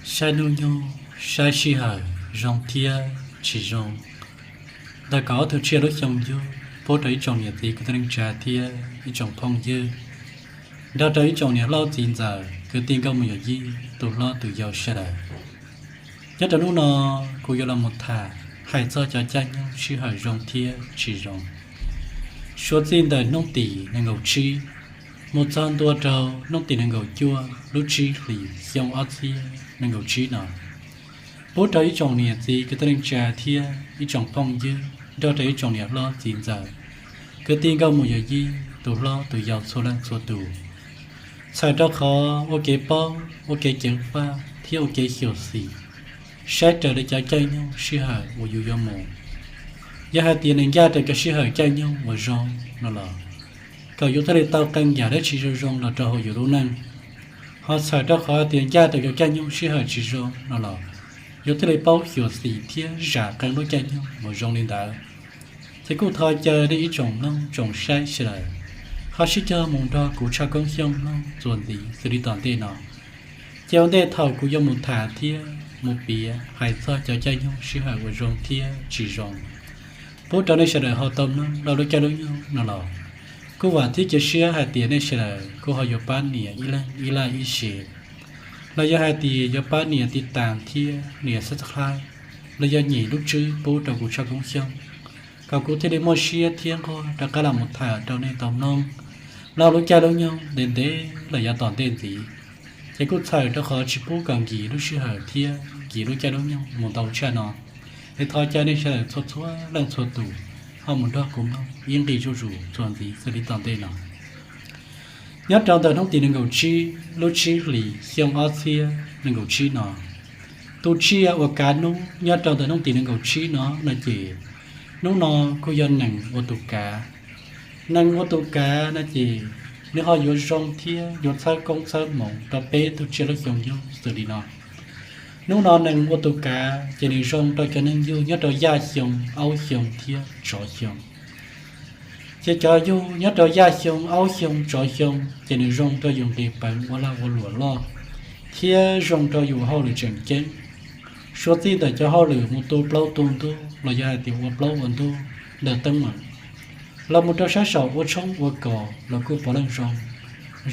Saib hnub nyoog, saib sij hawm zoo thiab tsis zoo. Ntawm kaum ob tug tsiaj lub xyoo yug pub rau ib tsoom niam txiv kwv tij neej tsa thiab ib tsoom phooj ywg, nrog rau ib tsoom niam hlob txiv ntxawm kwv tij nkauj mus yawm yij tus hlob tus yau sawv daws. Nyob rau hnub no kuv yuav los mus tham hais txog cov caij nyoog sij hawm zoo thiab tsis zoo, suav txij ntawm hnub tim nees nkaum tsib mus txog ntua rau hnub tim nees nkaum cuaj lub tsib hlis xyoo ob txhiab nees nkaum tsib no, pub rau ib tsoom niam txiv kwv tij neej tsa thiab ib tsoom phooj ywg nrog rau ib tsoom niam hlob txiv ntxawm kwv tij nkauj mus yawm yij tus hlob tus yau txhua leej txhua tus, txhawm rau qhov ua kev paub, ua kev ceev faj thiab ua kev xyuam xim, saib raws li cov caij nyoog sij hawm uas yus yuav mus. Yog hais tias nws ncaj raws cov sij hawm caij nyoog uas zoo no los, kom yus thiaj li tau qee yam dab tsi zoo zoo los rau hauv yus lub neej. Ho txhawm rau qhov hais tias ncaj raws cov caij nyoog sij hawm tsis zoo no los, yus thiaj li paub xyuam xim thiab zam qee lub caij nyoog uas zoo li ntawd. Ces kuj thov caw nej ib tsoom mloog tsoom saib sawv daws ho sib cog mus nrog kuv Tshaj Koob Xyooj mloog txuas ntxiv xws li tom ntej no. Ces ua ntej thaum kuv yuav mus tham thiab mus piav hais txog cov caij nyoog sij hawm uas zoo thiab tsis zoo, pub rau nej sawv daws ho tau mloog lawm lub caij lub nyoog no los, kuj vam thiab cia siab hais tias nej sawv daws kuj ho yuav pab nias ib leeg ib like ib share, los yog hais tias yuav pab nias tiv tas thiab nias subscribe, los yog nyem lub tswb pub rau kuv Tshaj Koob Xyooj, kom kuv thiaj li muaj siab thiab nquag rov qab los mus tham rau nej tau mloog lawm lub caij lub nyoog ntev ntev los yav tom ntej ntxiv. Ces kuj txhawm rau qhov tsis pub kom nkim lub sij hawm thiab nkim lub caij lub nyoog mus ntau tshaj no, es thov caw nej sawv daws txhua txhua leej txhua tus ho mus nrog kuv mloog ib nqi zuj zus txuas ntxiv xws li tom ntej no. Nyob rau ntawm hnub tim nees nkaum tsib lub tsib hlis xyoo ob txhiab nees nkaum tsib no, tus tsiaj uas kav hnub nyob rau ntawm hnub tim nees nkaum tsib no no ces, hnub no kuj yog nees ua tus kav. Nees ua tus kav no ces nws ho yuav zoo thiab yuav txhawb koob txhawb hmoov rau peb tug tsiaj lub xyoo yug xws li no. Hnub no nees ua tus kav ces nws zoo rau cov neeg yug nyob rau yaj xyoo, aub xyoo thiab tsov xyoo. Ces cov yug nyob rau yaj xyoo, aub xyoo, tsov xyoo ces nws zoo rau yus nqis peev ua lag ua luam loj, thiab zoo rau yus hauj lwm tseem ceeb. Suav txij ntawm cov hauj lwm mus tu plaub tu ntug los yog hais tias ua plaub ua ntug ntawm teeb meem, los mus rau sab saum ua tshoob ua kos los kuj puav leej zoo,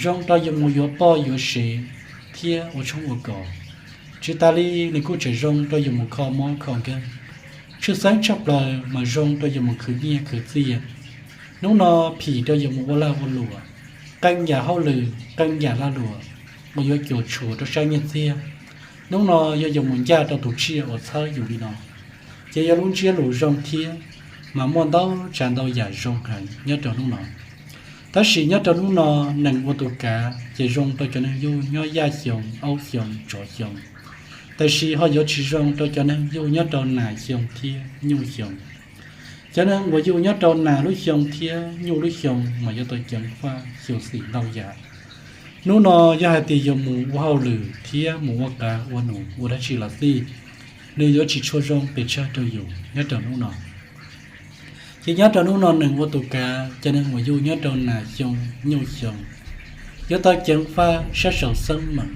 zoo rau yus mus yuav poj yuav sev thiab ua tshoob ua kos. Tsis tas li nws kuj tseem zoo rau yus mus kho mob kho nkeeg. Tshwj xeeb tshaj plaws mas zoo rau yus mus khwv nyiaj khwv txiaj. Hnub no phim rau yus mus ua lag ua luam, qee yam hauj lwm qee yam lag luam uas yuav cuam tshuam rau sab nyiaj txiag, hnub no yog yus mus ncaj rau tus tsiaj uas txhawb yus li no, ces yog lub ntsiab lus zoo thiab, mas muaj ntau tsav ntau yam zoo heev nyob rau hnub no. Tab sis nyob rau hnub no nees ua tus kav ces zoo rau cov neeg yug nyob yaj xyoo, aub xyoo, tsov xyoo, tab sis ho yuav tsis zoo rau cov neeg yug nyob rau nas xyoo thiab nyuj xyoo. Cov neeg uas yug nyob rau nas lub xyoo thiab nyuj lub xyoo mas yuav tau ceev faj xyuam xim ntau yam. Hnub no yog hais tias yus mus ua hauj lwm thiab mus ua qav ua num ua dab tsi los xij, nws yuav tsis tshua zoo pes tsawg rau yus nyob rau hnub no. Ces nyob rau hnub no nees ua tus kav, cov neeg uas yug nyob rau nas xyoo, nyuj xyoo, yuav tau ceev faj sab saum xeeb meem.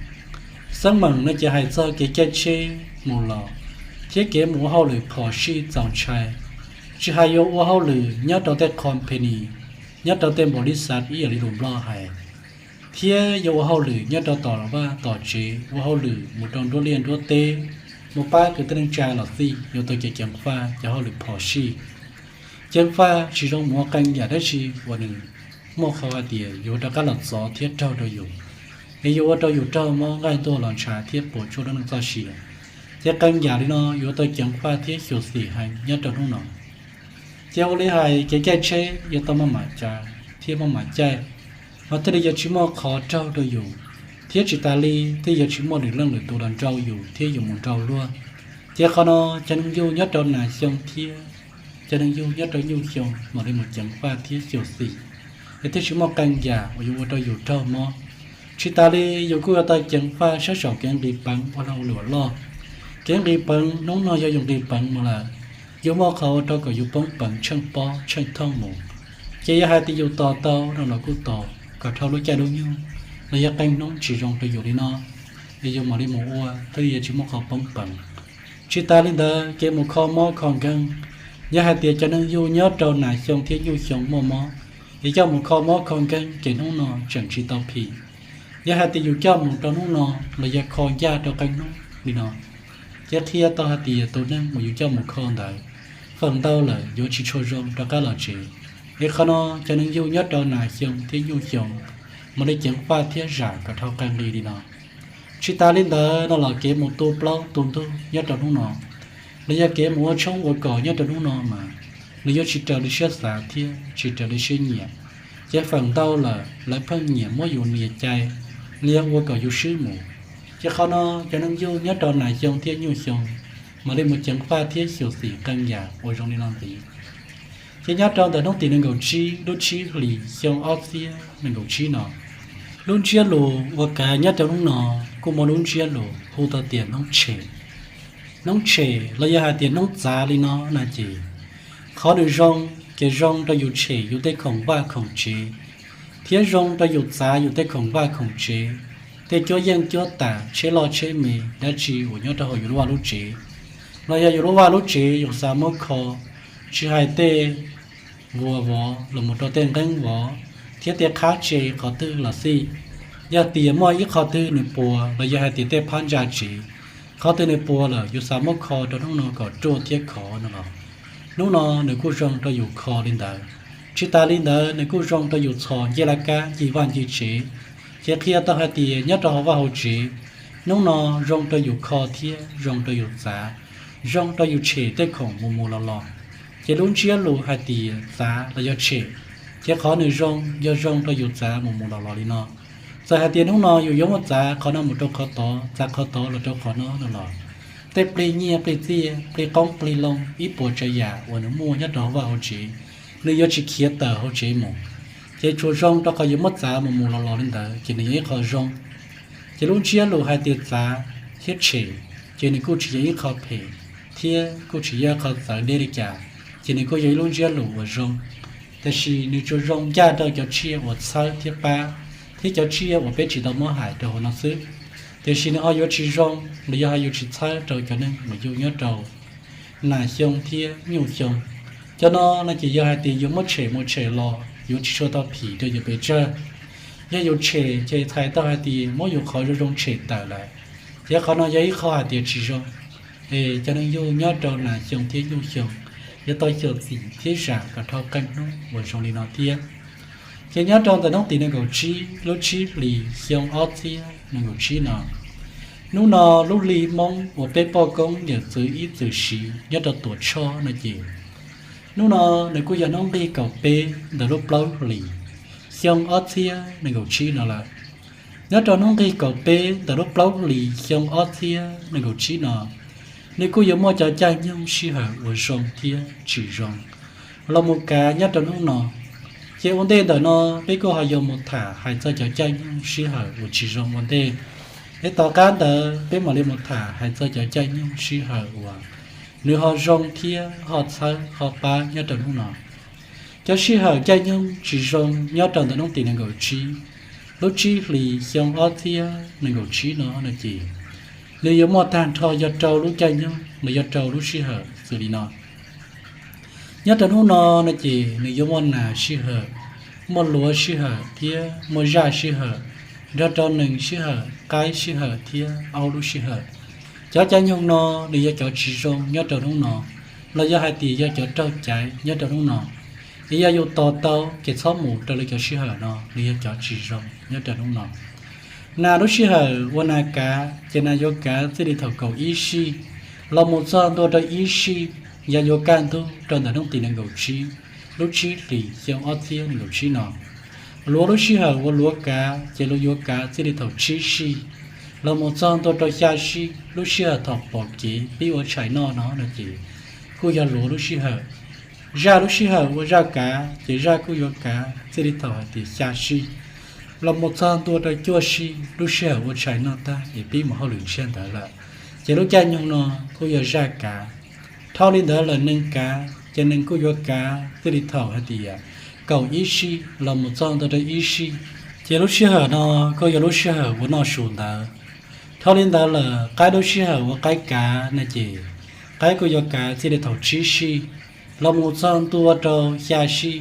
Xeeb meem no ces hais txog kev caij tsheb mus los thiab kev mus ua hauj lwm phom sij txaus ntshai, tsis hais yuav ua hauj lwm nyob rau tej company, nyob rau tej npaum li xav ib yam li lus Nplog hais, thiab yuav ua hauj lwm nyob rau tom vaj tom tsev, ua hauj lwm mus rau nruab liaj nruab teb, mus pab kwv tij neej tsa los xij, yuav tau kev ceev faj cov hauj lwm phom sij. Ceev faj tsis zoo mus ua qee yam dab tsi uas nws muaj qhov hais tias yuav rov qab los txov thiab raug rau yus, es yuav ua rau yus raug mob nqaij ntuag los ntshav thiab puas tsuaj lub neej txoj sia. Ces qee yam li no yuav tau ceev faj thiab xyuam xim heev nyob rau hnub no. Ces ua li hais kev caij tsheb yuav tau maj mam cav thiab maj mam caij, mas thiaj li yuav tsis muaj qhov raug rau yus, thiab tsis tas li thiaj yuav tsis muaj lwm leej lwm tus los nrau yus thiab yus mus nrau luag. Ces qhov no cov neeg yug nyob rau nas xyoo thiab cov neeg yug nyob rau nyuj xyoo mam li mus ceev faj thiab xyuam xim, es thiaj tsis muaj qee yam uas yuav ua rau yus raug mob. Tsis tas li yus kuj yuav tau ceev faj sab saum kev nqis peev ua lag ua luam loj. Kev nqis peev hnub no yog yus nqis peev mus lawm, yuav muaj qhov ua rau kom yus poob peev tsheej pob tsheej thooj mus. Ces yog hais tias yus tos tau no los kuj tos kom dhau lub caij lub nyoog los yog qee hnub tsis zoo rau yus li no, es yus mam li mus ua thiaj li tsis muaj qhov poob peev. Tsis tas li ntawd, kev mus kho mob kho nkeeg, yog hais tias cov neeg yug nyob rau nas xyoo thiab nyuj xyoo muaj mob, es coj mus kho mob kho nkeeg ces hnub no tseem tsis tau phim. Yog hais tias yus coj mus rau hnub no los yog kho ncaj rau qee hnub li no, ces qhia tau hais tias tus neeg uas yus coj mus kho ntawd feem ntau lawm yuav tsis tshua zoo rov qab los tsev. Es qhov no cov neeg yug nyob rau nas xyoo thiab nyuj xyoo mam li ceev faj thiab zam kom dhau qee li li no. Tsis tas li ntawd no los kev mus tu plaub tu ntug nyob rau hnub no, los yog kev mus ua tshoob ua kos nyob rau hnub no mas nws yuav tsis raws li siab xav thiab tsis raws li siab nyiam. Ces feem ntau lawm lawv pheej nyiam muab yus nias cai, los yog ua kom yus swb mus. Ces qhov no cov neeg yug nyob rau nas xyoo thiab nyuj xyoo mam li mus ceev faj thiab xyuam xim qee yam uas zoo li no ntxiv. Ces nyob rau ntawm hnub tim nees nkaum tsib lub tsib hlis xyoo ob txhiab nees nkaum tsib no, lub ntsiab lus ua kav nyob rau hnub no kuj muaj lub ntsiab lus hu tau tias hnub tshem. Hnub tshem los yog hais tias hnub txav li no no ces qhov nws zoo ces zoo rau yus tshem yus tej khoom vaj khoom tsev, thiab zoo rau yus txav yus tej khoom vaj khoom tsev, tej cuab yeej cuab tam tsheb loj tsheb me dab tsi uas nyob rau hauv yus lub vaj lub tsev. Los yog yus lub vaj lub tsev yus xav muab kho, tsis hais tej vuas vov los mus rau tej nqeeb vov thiab tej qhab tse qhov twg los xij, yog tias muaj ib qho twg nws puas los yog hais tias tej phab ntsa tsev, qhov twg nws puas lawm yus xav muab kho rau hnub no kom ruaj thiab khov no los hnub no nws kuj zoo rau yus kho li ntawd. Tsis tas li ntawd nws kuj zoo rau yus txhos ncej laj kab ncig vaj ncig tsev. Ces qhia tau hais tias nyob rau hauv vaj hauv tsev, hnub no zoo rau yus kho thiab zoo rau yus txav, zoo rau yus tshem tej khoom mus mus los los. Ces lub ntsiab lus hais tias txav los yog tshem, ces qhov nws zoo yog zoo rau yus txav mus mus los los li no. Txawm hais tias hnub no yus yuav muab txav qhov no mus rau qhov tod, txav qhov tod los rau qhov no no los, tej plig nyiaj plig txiaj plig qoob plig loo ib puas tsav yam uas nws muaj nyob rau hauv vaj hauv tsev, nws yuav tsis khiav tawm hauv tsev mus. Ces tsuas zoo rau qhov yuav muab txav mus mus los los li ntawd ces nws yog ib qho zoo. Ces lub ntsiab lus hais tias txav thiab tshem, ces nws kuj tsis yog ib qho phem, thiab kuj tsis yog qho txawv deb li cas, ces nws kuj yog ib lub ntsiab lus uas zoo. Tiam sis nws tsuas zoo ncaj rau cov tsiaj uas txhawb thiab pab, thiab cov tsiaj uas peb tsis tau muab hais rau hauv no xwb. Tiam sis nws ho yuav tsis zoo los yog ho yuav tsis txhawb rau cov neeg uas yug nyob rau nas xyoo thiab nyuj xyoo. Cov no no ces yog hais tias yuav muab tshem mus tshem los yuav tsis tshua tau phim rau yus pes tsawg. Yog yus tshem ces txhais tau hais tias muab yus qhov zoo zoo tshem tawm lawm, ces qhov no yog ib qho hais tias tsis zoo. Es cov neeg yug nyob rau nas xyoo thiab nyuj xyoo yuav tau xyuam xim thiab zam kom dhau qee hnub uas zoo li no thiab. Ces nyob rau ntawm hnub tim nees nkaum tsib lub tsib hlis xyoo ob txhiab nees nkaum tsib no, hnub no lub hli Hmoob uas peb poj koob yawm txwv ib txwm siv nyob rau Tuam Tshoj no ces, hnub no nws kuj yog hnub nqig kaum peb ntawm lub plaub hlis xyoo ob txhiab nees nkaum tsib no lawm. Nyob rau hnub nqig kaum peb ntawm lub plaub hlis xyoo ob txhiab nees nkaum tsib no, nws kuj yuav muaj cov caij nyoog sij hawm uas zoo thiab tsis zoo los mus kav nyob rau hnub no. Ces ua ntej ntawm no peb kuj ho yuav mus tham hais txog cov caij nyoog sij hawm uas tsis zoo ua ntej. Es tom qab ntawd peb mam li mus tham hais txog cov caij nyoog sij hawm uas nws ho zoo thiab ho txhawb ho pab nyob rau hnub no. Cov sij hawm caij nyoog tsis zoo nyob rau ntawm hnub tim nees nkaum tsib lub tsib hlis xyoo ob txhiab nees nkaum tsib no no ces, nws yuav muaj tag nrho yog rau lub caij nyoog los yog rau lub sij hawm xws li no. Nyob rau hnub no no ces nws yuav muaj nas sij hawm, muaj luav sij hawm thiab muaj zaj sij hawm, nrog rau nees sij hawm, qaib sij hawm thiab aub lub sij hawm. Cov caij nyoog no nws yog cov tsis zoo nyob rau hnub no, los yog hais tias yog cov raug caiv nyob rau hnub no. Es yog yus tos tau ces txhob mus rau lwm cov sij hawm no, nws yog cov tsis zoo nyob rau hnub no. Nas lub sij hawm ua nas kav ces nas yuav kav txij li thaum kaum ib sij los mus txog ntua rau ib sij, yog yuav kaj ntug rau ntawm hnub tim nees nkaum tsib lub tsib hlis xyoo ob txhiab nees nkaum tsib no. Luav lub sij hawm ua luav kav ces luav yuav kav txij li thaum tsib sij los mus txog ntua rau xya sij, lub sij hawm thaum pom kev pib ua tshais noj no no ces kuj yog luav lub sij hawm. Zaj lub sij hawm ua zaj kav ces zaj kuj yuav kav txij li thaum hais tias xya sij los mus txog ntua rau cuaj sij, lub sij hawm ua tshais noj tag es pib mus hauj lwm ntsiag ntawd lawm, ces lub caij nyoog no kuj yog zaj kav. Dhau li ntawd lawm nees kav ces nees kuj yuav kav txij li thaum hais tias kaum ib sij los mus txog ntua rau ib sij, ces lub sij hawm no kuj yog lub sij hawm ua noj su ntawd. Dhau li ntawd lawm qaib lub sij hawm ua qaib kav no ces qaib kuj yuav kav txij li thaum tsib sij los mus txog ntua rau xya sij.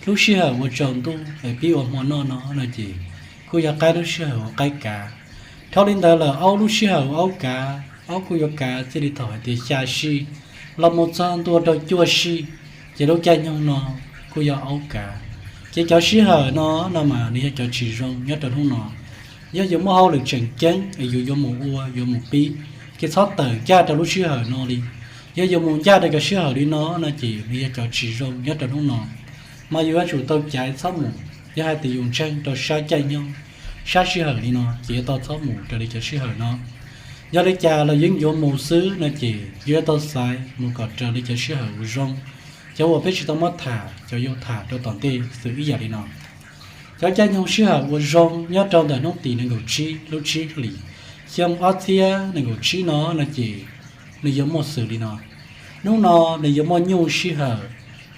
Lub sij hawm ua tsaus ntuj es pib ua hmo noj no no ces kuj yog qaib lub sij hawm ua qaib kav. Dhau li ntawd lawm aub lub sij hawm ua aub kav, aub kuj yuav kav txij li thaum hais tias xya sij los mus txog ntua rau cuaj sij, ces lub caij nyoog no kuj yog aub kav. Ces cov sij hawm no no mas nws yog cov tsis zoo nyob rau hnub no. Yog yuav muaj hauj lwm tseem ceeb es yus yuav mus ua yuav mus pib, ces txhob tawm ncaj rau lub sij hawm no li. Yog yuav mus ncaj rau cov sij hawm li no no ces nws yog cov tsis zoo nyob rau hnub no, mas yus yuav tsum tau caiv txhob mus. Yog hais tias yus ntseeg rau sab caij nyoog, sab sij hawm li no ces yuav tau txhob mus raws li cov sij hawm no. Yog li cas los yeej yuav mus xwb no ces yuav tau xaiv mus kom raws li cov sij hawm uas zoo. Cov uas peb tsis tau muab tham, cov yuav tham rau tom ntej xwb ib yam li no. Cov caij nyoog sij hawm uas zoo nyob rau ntawm hnub tim nees nkaum tsib lub tsib hlis xyoo ob txhiab nees nkaum tsib no no ces nws yuav muaj xws li no. Hnub no nws yuav muaj nyuj sij hawm,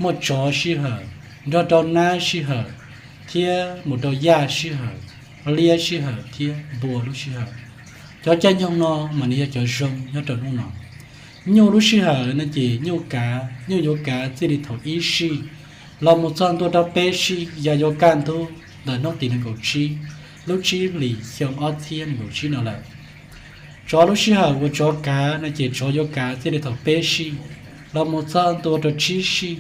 muaj tsov sij hawm, nrog rau nab sij hawm, thiab mus rau yaj sij hawm, liab sij hawm thiab npua lub sij hawm. Cov caij nyoog no mas nws yog cov zoo nyob rau hnub no. Nyuj lub sij hawm no ces nyuj kav, nyuj yuav kav txij li thaum ib sij los mus txog ntua rau peb sij, yog yuav kaj ntug ntawm hnub tim nees nkaum tsib lub tsib hlis xyoo ob txhiab nees nkaum tsib no lawm. Tsov lub sij hawm uas tsov kav no ces tsov yuav kav txij li thaum peb sij los mus txog ntua rau tsib sij,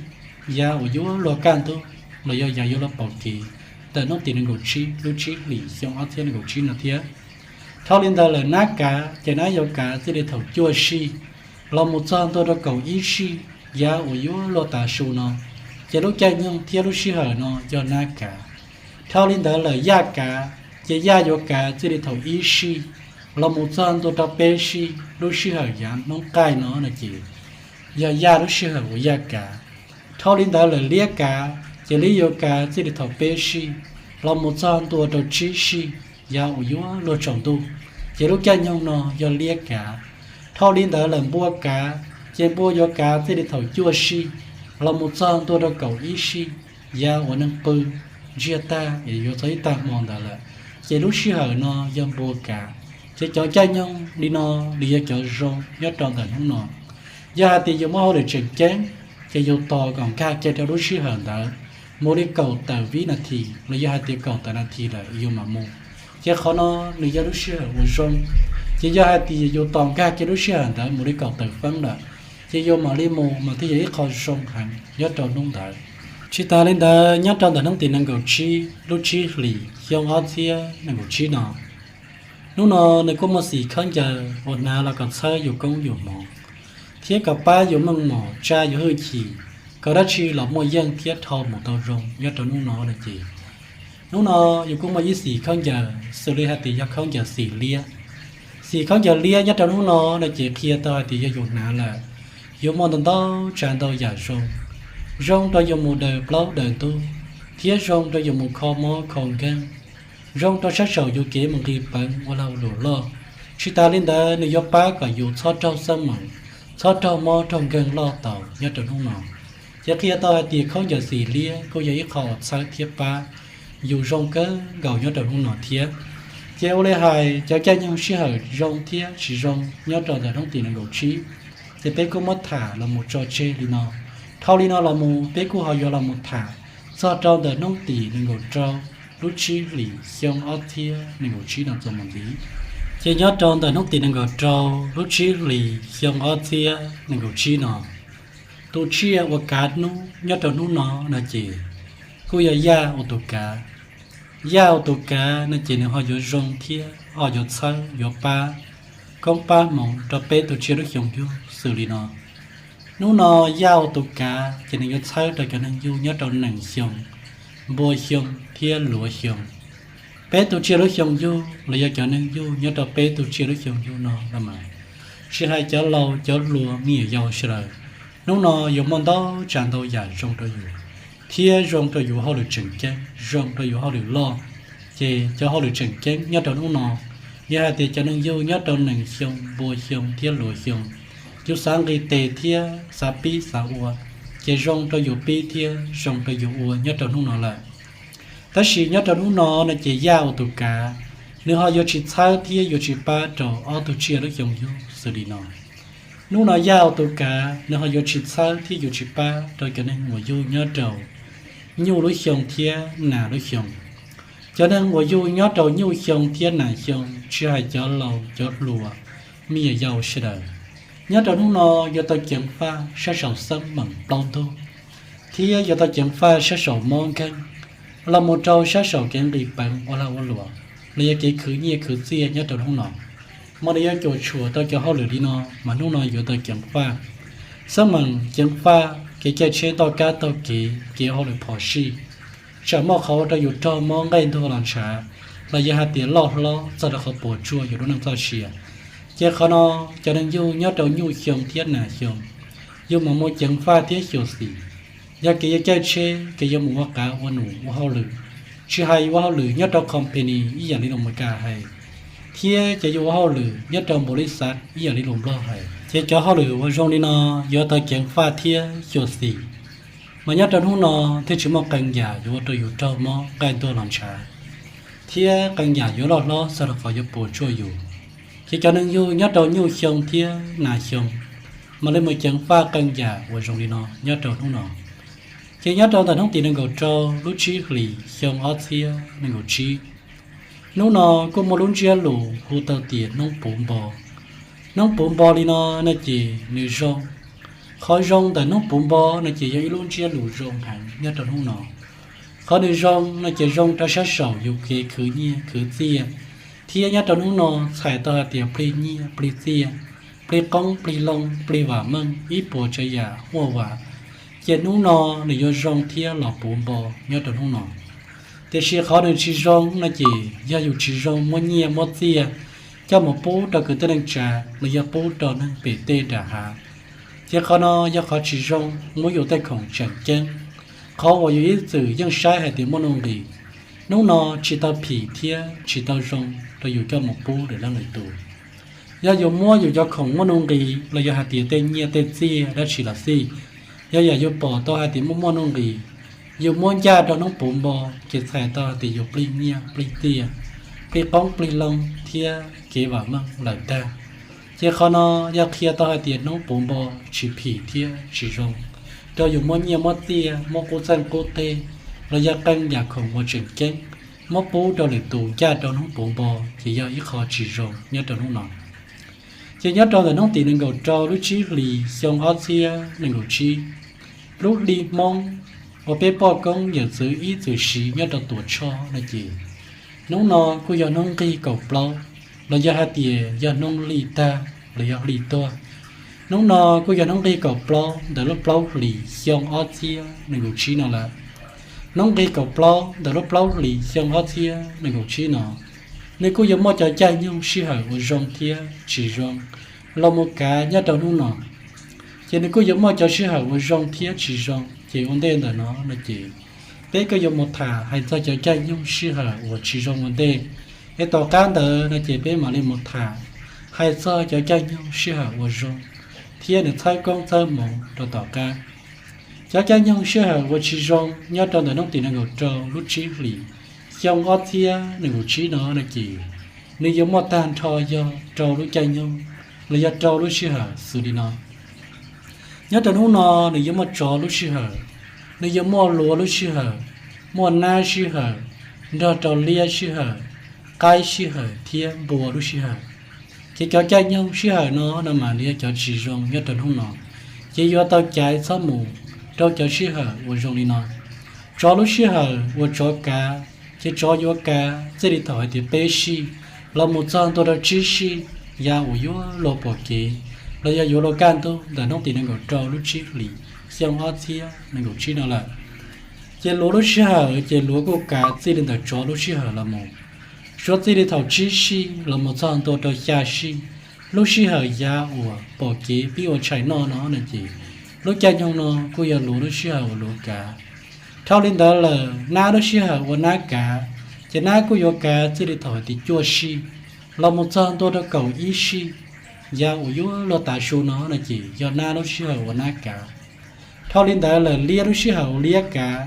yav uas yuav luag kaj ntug los yog yav yuav luag pauv kev ntawm hnub tim nees nkaum tsib lub tsib hlis xyoo ob txhiab nees nkaum tsib no thiab. Dhau li ntawd lawm nab kav ces nab yuav kav txij li thaum cuaj sij los mus txog ntua rau kaum ib sij, yav uas yuav luag tav su no, ces lub caij nyoog thiab lub sij hawm no yog nab kav. Dhau li ntawd lawm yaj kav ces yaj yuav kav txij li thaum ib sij los mus txog ntua rau peb sij, lub sij hawm yav hnub qaij no no ces yog yaj lub sij hawm uas yaj kav. Dhau li ntawd lawm liab kav ces liab yuav kav txij li thaum peb sij los mus txog ntua rau tsib sij, yav uas yuav luag tsaus ntuj, ces lub caij nyoog no yog liab kav. Dhau li ntawd lawm npua kav ces npua yuav kav txij li thaum cuaj sij los mus txog ntua rau kaum ib sij, yav uas neeg pw ntsiag tag es yuav txog ib tag hmo ntawd lawm, ces lub sij hawm no yog npua kav. Ces cov caij nyoog li no nws yog cov zoo nyob rau ntawm hnub no. Yog hais tias yus muaj hauj lwm tseem ceeb, ces yus tos kom nkag kiag rau lub sij hawm ntawd mus li kaum tawm vib nas this los yog hais tias kaum tawm nas this lawm yus mam mus, ces qhov no nws yog lub sij hawm uas zoo. Ces yog hais tias yus tos nkag kiag lub sij hawm ntawd mus li kaum tawm feeb lawm, ces yus mam li mus mas thiaj yog ib qho zoo heev nyob rau hnub ntawd. Tsis tas li ntawd nyob rau ntawm hnub tim nees nkaum tsib lub tsib hlis xyoo ob txhiab nees nkaum tsib no, hnub no nws kuj muaj xim khaub ncaws uas hnav los kom txhawb yus koob yus hmoov thiab kom pab yus meej mom tsa yus hwj chim, kom dab tsi los muaj yeej thiab dhau mus tau zoo nyob rau hnub no no ces hnub no yus kuj muaj ib xim khaub ncaws xws li hais tias yog khaub ncaws xim liab. Xim khaub ncaws liab nyob rau hnub no no ces qhia tau hais tias yog yus hnav lawm, yuav muaj ntau ntau tsav ntau yam zoo, zoo rau yus mus daws plaub daws ntug, thiab zoo rau yus mus kho mob kho nkeeg, zoo rau sab saum yus kev mus nqis peev ua lag luam loj. Tsis tas li ntawd nws yuav pab kom yus txhob raug xab moos, txhob raug mob raug nkeeg loj tau nyob rau hnub no. Ces qhia tau hais tias khaub ncaws xim liab kuj yog ib qho uas txhawb thiab pab yus zoo kawg nkaus nyob rau hnub no thiab. Ces ua li hais cov caij nyoog sij hawm zoo thiab tsis zoo nyob rau ntawm hnub tim nees nkaum tsib, ces peb kuj muab tham los mus tso tseg li no. Dhau li no los mus peb kuj ho yuav los mus tham txog rau ntawm hnub tim nees nkaum rau lub tsib hlis xyoo ob txhiab nees nkaum tsib no txuas mus ntxiv. Ces nyob rau ntawm hnub tim nees nkaum rau lub tsib hlis xyoo ob txhiab nees nkaum tsib no, tus tsiaj uas kav hnub nyob rau hnub no no ces kuj yog yaj ua tus kav. Yaj ua tus kav no ces nws ho yuav zoo thiab ho yuav txhawb yuav pab koob pab hmoov rau peb tus tsiaj lub xyoo yug xws li no. Hnub no yaj ua tus kav ces nws yuav txhawb rau cov neeg yug nyob rau nees xyoo, npua xyoo thiab luav xyoo. Peb tus tsiaj lub xyoo yug los yog cov neeg yug nyob rau peb tus tsiaj lub xyoo yug no los mas, tsis hais cov laus cov hluas me nyuam yaus sawv daws, hnub no yuav muaj ntau tsav ntau yam zoo rau yus, thiab zoo rau yus hauj lwm tseem ceeb, zoo rau yus hauj lwm loj. Ces cov hauj lwm tseem ceeb nyob rau hnub no, yog hais tias cov neeg yug nyob rau nees xyoo, npua xyoo thiab luav xyoo, yus xav nqis tes thiab xav pib xav ua, ces zoo rau yus pib thiab zoo rau yus ua nyob rau hnub no lawm. Tab sis nyob rau hnub no no ces yaj ua tus kav, Nws ho yuav tsis txhawb thiab yuav tsis pab rau ob tug tsiaj lub xyoo yug xws li no. Hnub no yaj tus kav nws ho yuav tsis txhawb thiab yuav tsis pab rau cov neeg uas yug nyob rau nyuj lub xyoo thiab nas lub xyoo. Cov neeg uas yug nyob rau nyuj xyoo thiab nas xyoo, tsis hais cov laus cov hluas, me nyuam yaus sawv daws, nyob rau hnub no yuav tau ceev faj sab saum xab meem plaub ntug, thiab yuav tau ceev faj sab saum mob nkeeg, los mus rau sab saum kev nqis peev ua lag ua luam, los yog kev khwv nyiaj khwv txiaj nyob rau hnub no. Mas nws yuav cuam tshuam tau cov hauj lwm li no, mas hnub no yuav tau ceev faj. Xab meem ceev faj kev caij tsheb toj kab taug kev, kev hauj lwm phom sij, tsam muaj qhov ua rau yus raug mob nqaij ntuag los ntshav, los yog hais tias loj hlob txog rau qhov puas tsuaj yus lub neej txoj sia. Ces qhov no, cov neeg yug nyob rau nyuj xyoo thiab nas xyoo, yus mam muaj ceev faj thiab xyuam xim. Yog kev yuav caij tsheb, kev yuav mus ua qav ua num ua hauj lwm, tsis hais ua hauj lwm nyob rau company ib yam li lus Meskas hais, thiab cov yuav ua hauj lwm nyob rau npaum li xav ib yam li lus Nplog hais, ces cov hauj lwm uas zoo li no yuav tau ceev faj thiab xyuam xim. Mas nyob rau hnub no thiaj tsis muaj qee yam yuav ua rau yus raug mob nqaij ntuag los ntshav, thiab qee yam yuav loj hlob txog rau qhov yuav puas tsuaj yus. Ces cov neeg yug nyob rau nyuj xyoo thiab nas xyoo, mam li mus ceev faj qee yam uas zoo li no nyob rau hnub no. Ces nyob rau ntawm hnub tim nees nkaum rau lub tsib hlis xyoo ob txhiab nees nkaum tsib, hnub no kuj muaj lub ntsiab lus hu tau tias hnub puv npo. Hnub puv npo li no no ces nws zoo. Qhov zoo ntawm hnub puv npo no ces yog ib lub ntsiab lus zoo heev nyob rau hnub no. Qhov nws zoo no ces zoo rau sab saum yus kev khwv nyiaj khwv txiaj, thiab nyob rau hnub no txhais tau hais tias plig nyiaj plig txiaj, plig qoob plig loo plig vam meej ib puas tsav yam huaj vam. Ces hnub no nws yuav zoo thiab los puv npo nyob rau hnub no. Tiam sis qhov nws tsis zoo no ces yog yus tsis zoo muab nyiaj muab txiaj coj mus pub rau kwv tij neej tsa, los yog pub rau neeg pem tej nram hav. Ces qhov no yog qhov tsis zoo, muab yus tej khoom tseem ceeb, qhov uas yus ib txwm yeej saib hais tias muaj nuj nqis, hnub no tsis tau phim thiab tsis tau zoo rau yus coj mus pub lwm leej lwm tus. Yog yus muab yus cov khoom muaj nuj nqis los yog hais tias tej nyiaj tej txiaj dab tsi los xij, yog yam yus pom tau hais tias muaj muaj nuj nqis, yus muab ncaj rau hnub puv npo, ces txhais tau hais tias yus plig nyiaj plig txiaj, plig qoob plig loo thiab kev vam meej lawm tag. Ces qhov no yog qhia tau hais tias hnub puv npo tsis phim thiab tsis zoo rau yus muab nyiaj muab txiaj, muab qub txeej qub teg, los yog qee yam khoom uas tseem ceeb muab pub rau lwm tus ncaj rau hnub puv npo, ces yog ib qho tsis zoo nyob rau hnub no. Ces nyob rau ntawm hnub tim nees nkaum rau lub tsib hlis xyoo ob txhiab nees nkaum tsib, lub hli Hmoob uas peb poj koob yawm txwv ib txwm siv nyob rau Tuam Tshoj no ces, hnub no kuj yog hnub nqig kaum plaub, los yog hais tias yog hnub hli tag los yog hli tuag. Hnub no kuj yog hnub nqig kaum plaub ntawm lub plaub hlis xyoo ob txhiab nees nkaum tsib no lawm. Hnub nqig kaum plaub ntawm lub plaub hlis xyoo ob txhiab nees nkaum tsib no, nws kuj yuav muaj cov caij nyoog sij hawm uas zoo thiab tsis zoo los mus kav nyob rau hnub no. Ces nws kuj yuav muaj cov sij hawm uas zoo thiab tsis zoo, ces ua ntej ntawm no no ces peb kuj yuav mus tham hais txog cov caij nyoog sij hawm uas tsis zoo ua ntej, es tom qab ntawd no ces peb mam li mus tham hais txog cov caij nyoog sij hawm uas zoo thiab nws txhawb koob txhawb hmoov rau tom qab. Cov caij nyoog sij hawm uas tsis zoo nyob rau ntawm hnub tim nees nkaum rau lub tsib hlis xyoo ob txhiab nees nkaum tsib no no ces, nws yuav muaj tag nrho yog rau lub caij nyoog los yog rau lub sij hawm xws li no. Nyob rau hnub no nws yuav muaj tsov lub sij hawm, nws yuav muaj luav lub sij hawm, muaj nab sij hawm, nrog rau liab sij hawm, qaib sij hawm thiab npua lub sij hawm. Ces cov caij nyoog sij hawm no no mas nws yog cov tsis zoo nyob rau hnub no, ces yuav tau caiv txhob mus rau cov sij hawm uas zoo li no. Tsov lub sij hawm uas tsov kav, ces tsov yuav kav txij li thaum hais tias peb sij los mus txog ntua rau tsib sij, yav uas yuav luag pom kev los yog yuav luag kaj ntug ntawm hnub tim nees nkaum rau lub tsib hlis xyoo ob txhiab nees nkaum tsib no lawm. Ces luav lub sij hawm ces luav kuj kav txij li ntawm tsov lub sij hawm los mus, suav txij li thaum tsib sij los mus txog ntua rau xya sij, lub sij hawm yav uas pom kev pib ua tshais noj no no ces, lub caij nyoog no kuj yog luav lub sij hawm uas luav kav. Dhau li ntawd lawm nab lub sij hawm uas nab kav, ces nab kuj yuav kav txij li thaum hais tias cuaj sij los mus txog ntua rau kaum ib sij, yav uas yuav luag tav su no no ces yog nab lub sij hawm uas nab kav. Dhau li ntawd lawm liab lub sij hawm uas liab kav,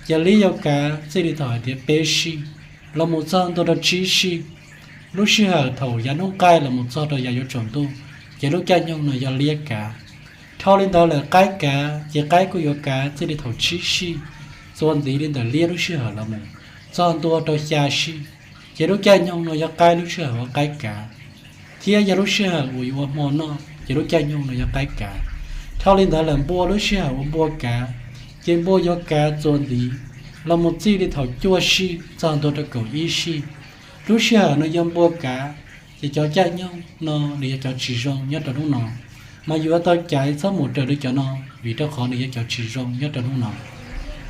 ces liab yuav kav txij li thaum hais tias peb sij los mus txog ntua rau tsib sij, Lub sij hawm thaum yav hnub qaij los mus txog rau yav yuav tsaus ntuj, ces lub caij nyoog no yog liab kav. Dhau li ntawd lawm qaib kav, ces qaib kuj yuav kav txij li thaum tsib sij txuas ntxiv li ntawm liab lub sij hawm los mus txog ntua rau xya sij, ces lub caij nyoog no yog qaib lub sij hawm ua qaib kav. Thiab yog lub sij hawm uas yuav ua hmo noj, ces lub caij nyoog no yog qaib kav. Dhau li ntawd lawm npua lub sij hawm ua npua kav, ces npua yuav kav txuas ntxiv los mus txij li thaum cuaj sij txog ntua rau kaum ib sij. Lub sij hawm no yog npua kav, ces cov caij nyoog no nws yog cov tsis zoo nyob rau hnub no, mas yuav tau caiv txhob mus raws li cov no, vim rau qhov nws yog cov tsis zoo nyob rau hnub no.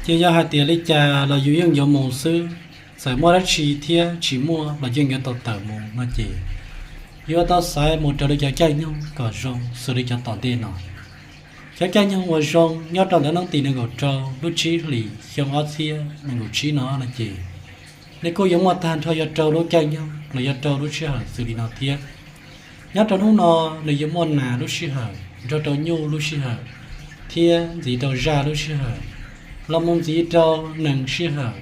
Ces yog hais tias li cas los yus yeej yuav mus xwb, txawm muaj dab tsi thiab tsis muaj los yeej yuav tau tawm mus no ces yuav tau xaiv mus raws li cov caij nyoog kom zoo xws li cov tom ntej no. Cov caij nyoog uas zoo nyob rau ntawm hnub tim nees nkaum rau lub tsib hlis xyoo ob txhiab nees nkaum tsib no no ces nws kuj yuav muaj tag nrho yog rau lub caij nyoog los yog rau lub sij hawm xws li no thiab. Nyob rau hnub no nws yuav muaj nas lub sij hawm nrog rau nyuj lub sij hawm thiab ntxiv rau zaj lub sij hawm los mus ntxiv rau nees sij hawm,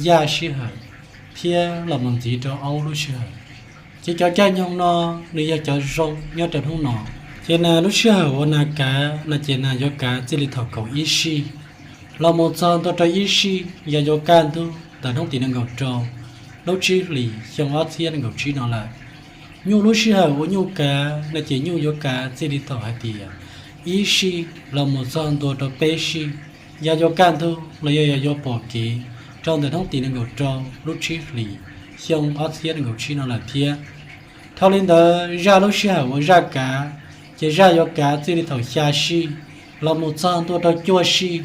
yaj sij hawm thiab los mus ntxiv rau aub lub sij hawm. Ces cov caij nyoog no nws yog cov zoo nyob rau hnub no. Ces nas lub sij hawm uas nas kav no ces nas yuav kav txij li thaum kaum ib sij los mus txog ntua rau ib sij yog yuav kaj ntug ntawm hnub tim nees nkaum rau lub tsib hlis xyoo ob txhiab nees nkaum tsib no lawm. Nyuj lub sij hawm uas nyuj kav no ces nyuj yuav kav txij li thaum hais tias ib sij los mus txog ntua rau peb sij yog yuav kaj ntug los yog yog yuav pom kev rau ntawm hnub tim nees nkaum rau lub tsib hlis xyoo ob txhiab nees nkaum tsib no lawm thiab. Dhau li ntawd zaj lub sij hawm uas zaj kav, ces zaj yuav kav txij li thaum xya sij los mus txog ntua rau cuaj sij.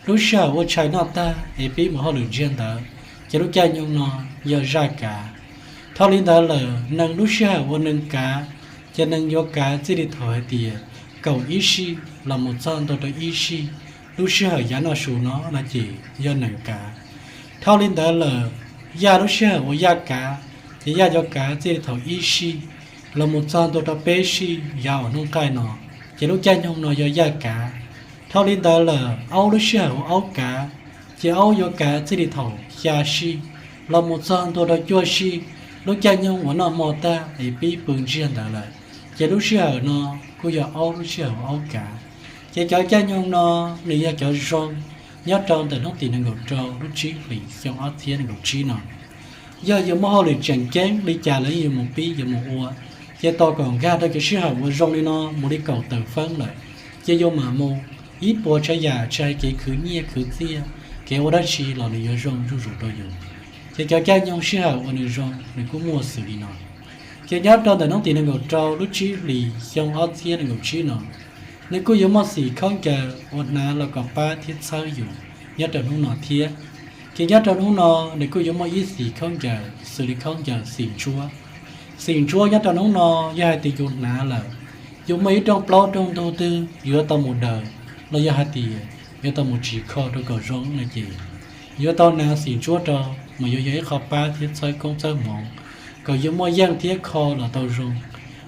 Lub sij hawm ua tshais noj tag es pib mus hauj lwm ntsiag ntawd, ces lub caij nyoog no yog zaj kav. Dhau li ntawd lawm nees lub sij hawm ua nees kav, ces nees yuav kav txij li thaum hais tias kaum ib sij los mus txog ntua rau ib sij. Lub sij hawm yav noj su no no ces yog nees kav. Dhau li ntawd lawm yaj lub sij hawm ua yaj kav, ces yaj yuav kav txij li thaum ib sij los mus txog ntua rau peb sij yav uas hnub qaij no, ces lub caij nyoog no yog yaj kav. Dhau li ntawd lawm aub lub sij hawm ua aub kav, ces aub yuav kav txij li thaum xya sij los mus txog ntua rau cuaj sij. Lub caij nyoog uas noj hmo tag es pib pw ntsiag ntawd lawm, ces lub sij hawm no kuj yog aub lub sij hawm ua aub kav. Ces cov caij nyoog no nws yog cov zoo nyob rau ntawm hnub tim nees nkaum rau lub tsib hlis xyoo ob txhiab nees nkaum tsib no. Yog yuav muaj hauj lwm tseem ceeb li cas los yeej yuav mus pib yuav mus ua, ces tos kom nkag rau cov sij hawm uas zoo li no mus li kaum tawm feeb lawm, ces yuav mam mus. Ib puas tsav yam tsis hais kev khwv nyiaj khwv txiaj, kev ua dab tsi los nws yuav zoo zuj zus rau yus. Ces cov caij nyoog sij hawm uas nws zoo nws kuj muaj xws li no. Ces nyob rau ntawm hnub tim nees nkaum rau lub tsib hlis xyoo ob txhiab nees nkaum tsib no, nws kuj yuav muaj xim khaub ncaws uas hnav los kom pab thiab txhawb yus nyob rau hnub no thiab. Ces nyob rau hnub no nws kuj yuav muaj ib xim khaub ncaws xws li khaub ncaws xim ntsuab. Xim ntsuab nyob rau hnub no yog hais tias yus hnav lawm, yus muaj ib rooj plaub rooj ntug twg yuav tau mus daws, los yog hais tias yuav tau mus tsim kho rau kom zoo no ces yuav tau hnav xim ntsuab rau, mas yuav yog ib qho pab thiab txhawb koob txhawb hmoov kom yus muaj yeej thiab kho los tau zoo.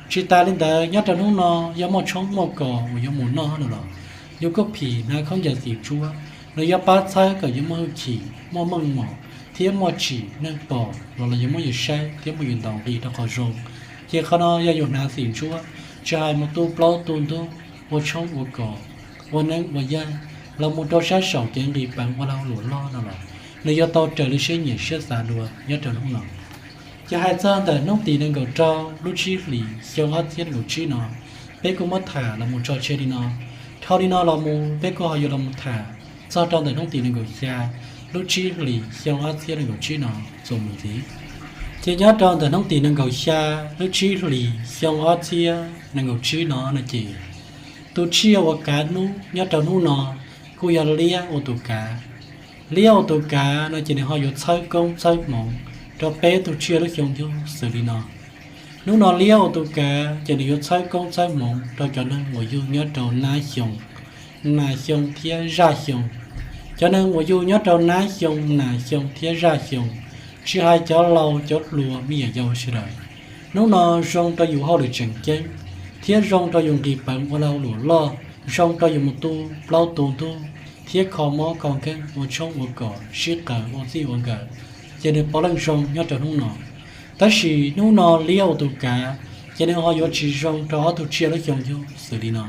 Tsis tas li ntawd nyob rau hnub no yog muaj tshoob muaj kos uas yuav mus noj no los yus kuj phim hnav khaub ncaws xim ntsuab, nws yuav pab txhawb kom yus muaj hwj chim muaj meej mom thiab muaj tsim neeg pom los los yuav muab yus saib thiab muab yus ntaus nqi rau qhov zoo. Ces qhov no yog yus hnav xim ntsuab, tsis hais mus tu plaub tu ntug, ua tshoob ua kos, ua neeb ua yaig, los mus rau sab saum kev nqis peev ua lag luam loj no los nws yuav tau raws li siab nyiam siab xav dua nyob rau hnub no. Ces hais txog ntawm hnub tim nees nkaum rau lub tsib hlis xyoo ob txhiab nees nkaum tsib no, peb kuj muab tham los mus tso tseg li no. Dhau li no los mus peb kuj ho yuav los mus tham txog rau ntawm hnub tim nees nkaum xya lub tsib hlis xyoo ob txhiab nees nkaum tsib no txuas mus ntxiv. Ces nyob rau ntawm hnub tim nees nkaum xya lub tsib hlis xyoo ob txhiab nees nkaum tsib no no ces tus tsiaj uas kav hnub nyob rau hnub no kuj yog liab ua tus kav. Liab ua tus kav no ces nws ho yuav txhawb koob txhawb hmoov rau peb tug tsiaj lub xyoo yug xws li no. Hnub no liab ua tus kav ces nws yuav txhawb koob txhawb hmoov rau cov neeg uas yug nyob rau nab xyoo, nas xyoo thiab zaj xyoo. Cov neeg uas yug nyob rau nab xyoo, nas xyoo thiab zaj xyoo, tsis hais cov laus cov hluas me nyuam yaus sawv daws, hnub no zoo rau yus hauj lwm tseem ceeb thiab zoo rau yus nqis peev ua lag luam loj, zoo rau yus mus tu plaub tu ntug thiab kho mob kho nkeeg ua tshoob ua kos sib qaws ua txij ua nkawm, ces nws puav leej zoo nyob rau hnub no. Tab sis hnub no liab ua tus kav, ces nws ho yuav tsis zoo rau ob tug tsiaj lub xyoo yug xws li no.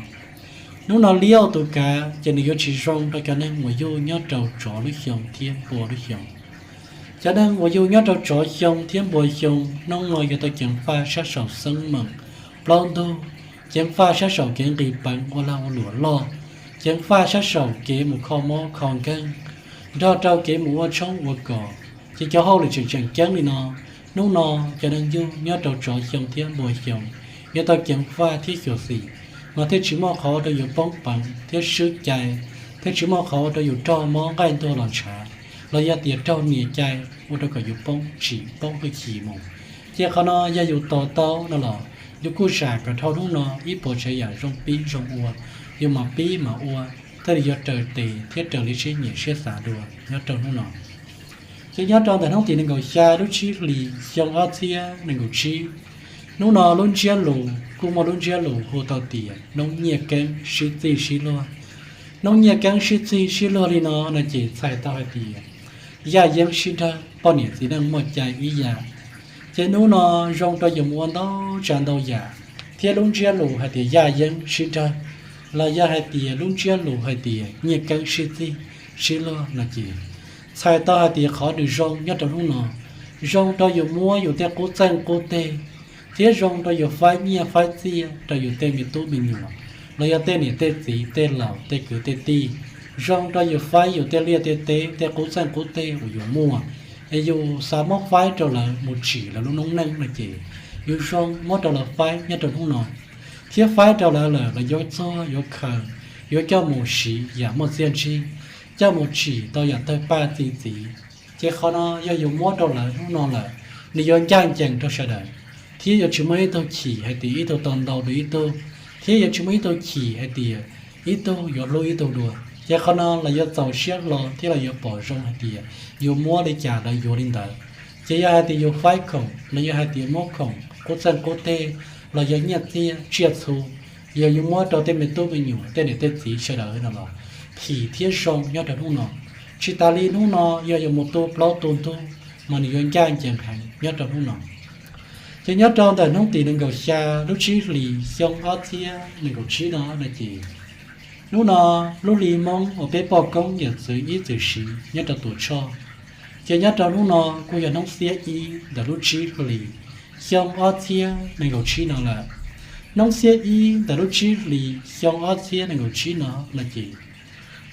Hnub no liab ua tus kav ces nws yuav tsis zoo rau cov neeg uas yug nyob rau tsov lub xyoo thiab npua lub xyoo. Cov neeg uas yug nyob rau tsov xyoo thiab npua xyoo hnub no yuav tau ceev faj sab saum xeeb meem plaub ntug, ceev faj sab saum kev nqis peev ua lag ua luam loj, ceev faj sab saum kev mus kho mob kho nkeeg, nrog rau kev mus ua tshoob ua kos. Ces cov hauj lwm tseem tseem ceeb li no, hnub no cov neeg yug nyob rau tsov xyoo thiab npua xyoo yuav tau ceev faj thiab xyuam xim, mas thiaj tsis muaj qhov ua rau yus poob peev thiab swb cai, thiaj tsis muaj qhov ua rau yus raug mob nqaij ntuag los ntshav, los yog tias raug nias cai ua rau kom yus poob tsim poob hwj chim mus. Ces qhov no yog yus tos tau no los yus kuj zam kom dhau hnub no ib puas tsav yam zoo pib zoo ua, yus mam pib mam ua, thiaj li yuav raws tes thiab raws li siab nyiam siab xav dua nyob rau hnub no. Ces nyob rau ntawm hnub tim nees nkaum xya lub tsib hlis xyoo ob txhiab nees nkaum tsib, hnub no lub ntsiab lus kuj muaj lub ntsiab lus hu tau tias noob nyiaj keeb sib txig sib luag. Noob nyiaj keeb sib txig sib luag li no no ces txhais tau hais tias yaj yeeb sib nrag, poj niam txiv neej muaj cai ib yam. Ces hnub no zoo rau yus mus ua ntau tsav ntau yam, thiab lub ntsiab lus hais tias yaj yeeb sib nrag, los yog hais tias lub ntsiab lus hais tias nyiaj keeb sib txig sib luag no ces txhais tau hais tias qhov nws zoo nyob rau hnub no, zoo rau yus muab yus tej qub txeeg qub teg, thiab zoo rau yus faib nyiaj faib txiaj rau yus tej me tub me nyuam, los yog tej niam tej txiv tej laus tej kwv tej tij, zoo rau yus faib yus tej liaj tej teb tej qub txeeg qub teg uas yus muaj, es yus xav muab faib rau lawv mus tsim lawv lub noob neej no ces yus zoo muab rau lawv faib nyob rau hnub no, thiab faib rau lawv lawm lawv yuav txuag yuav khaws, yuav coj mus siv yam muaj txiaj ntsig, coj mus tsim tau yam tawg paj txi txiv. Ces qhov no yog yus muab rau lawv hnub no lawm, nws yuav ncaj ncees rau sawv daws, thiab yuav tsis muaj ib tug chim hais tias ib tug tau ntau dua ib tug, thiab yuav tsis muaj ib tug chim hais tias ib tug yuav hlub ib tug dua. Ces qhov no lawv yuav txaus siab hlo thiab lawv yuav pom zoo hais tias yus muab li cas lawv yuav li ntawd. Ces yog hais tias yus faib khoom los yog hais tias muab khoom qub txeeg qub teg, los yog nyiaj txiag tsiaj txhu, yog yus muab rau tej me tub me nyuam tej niam tej txiv sawv daws no los phim thiab zoo nyob rau hnub no. Tsis tas li hnub no yog yus mus tu plaub tu ntug, mas nws yuav ncaj ncees heev nyob rau hnub no. Ces nyob rau ntawm hnub tim nees nkaum xya lub tsib hlis xyoo ob txhiab nees nkaum tsib no no ces, hnub no lub hli Hmoob uas peb poj koob yawm txwv ib txwm siv nyob rau Tuam Tshoj. Ces nyob rau hnub no kuj yog hnub xiab ib ntawm lub tsib hlis xyoo ob txhiab nees nkaum tsib no lawm. Hnub xiab ib ntawm lub tsib hlis xyoo ob txhiab nees nkaum tsib no no ces,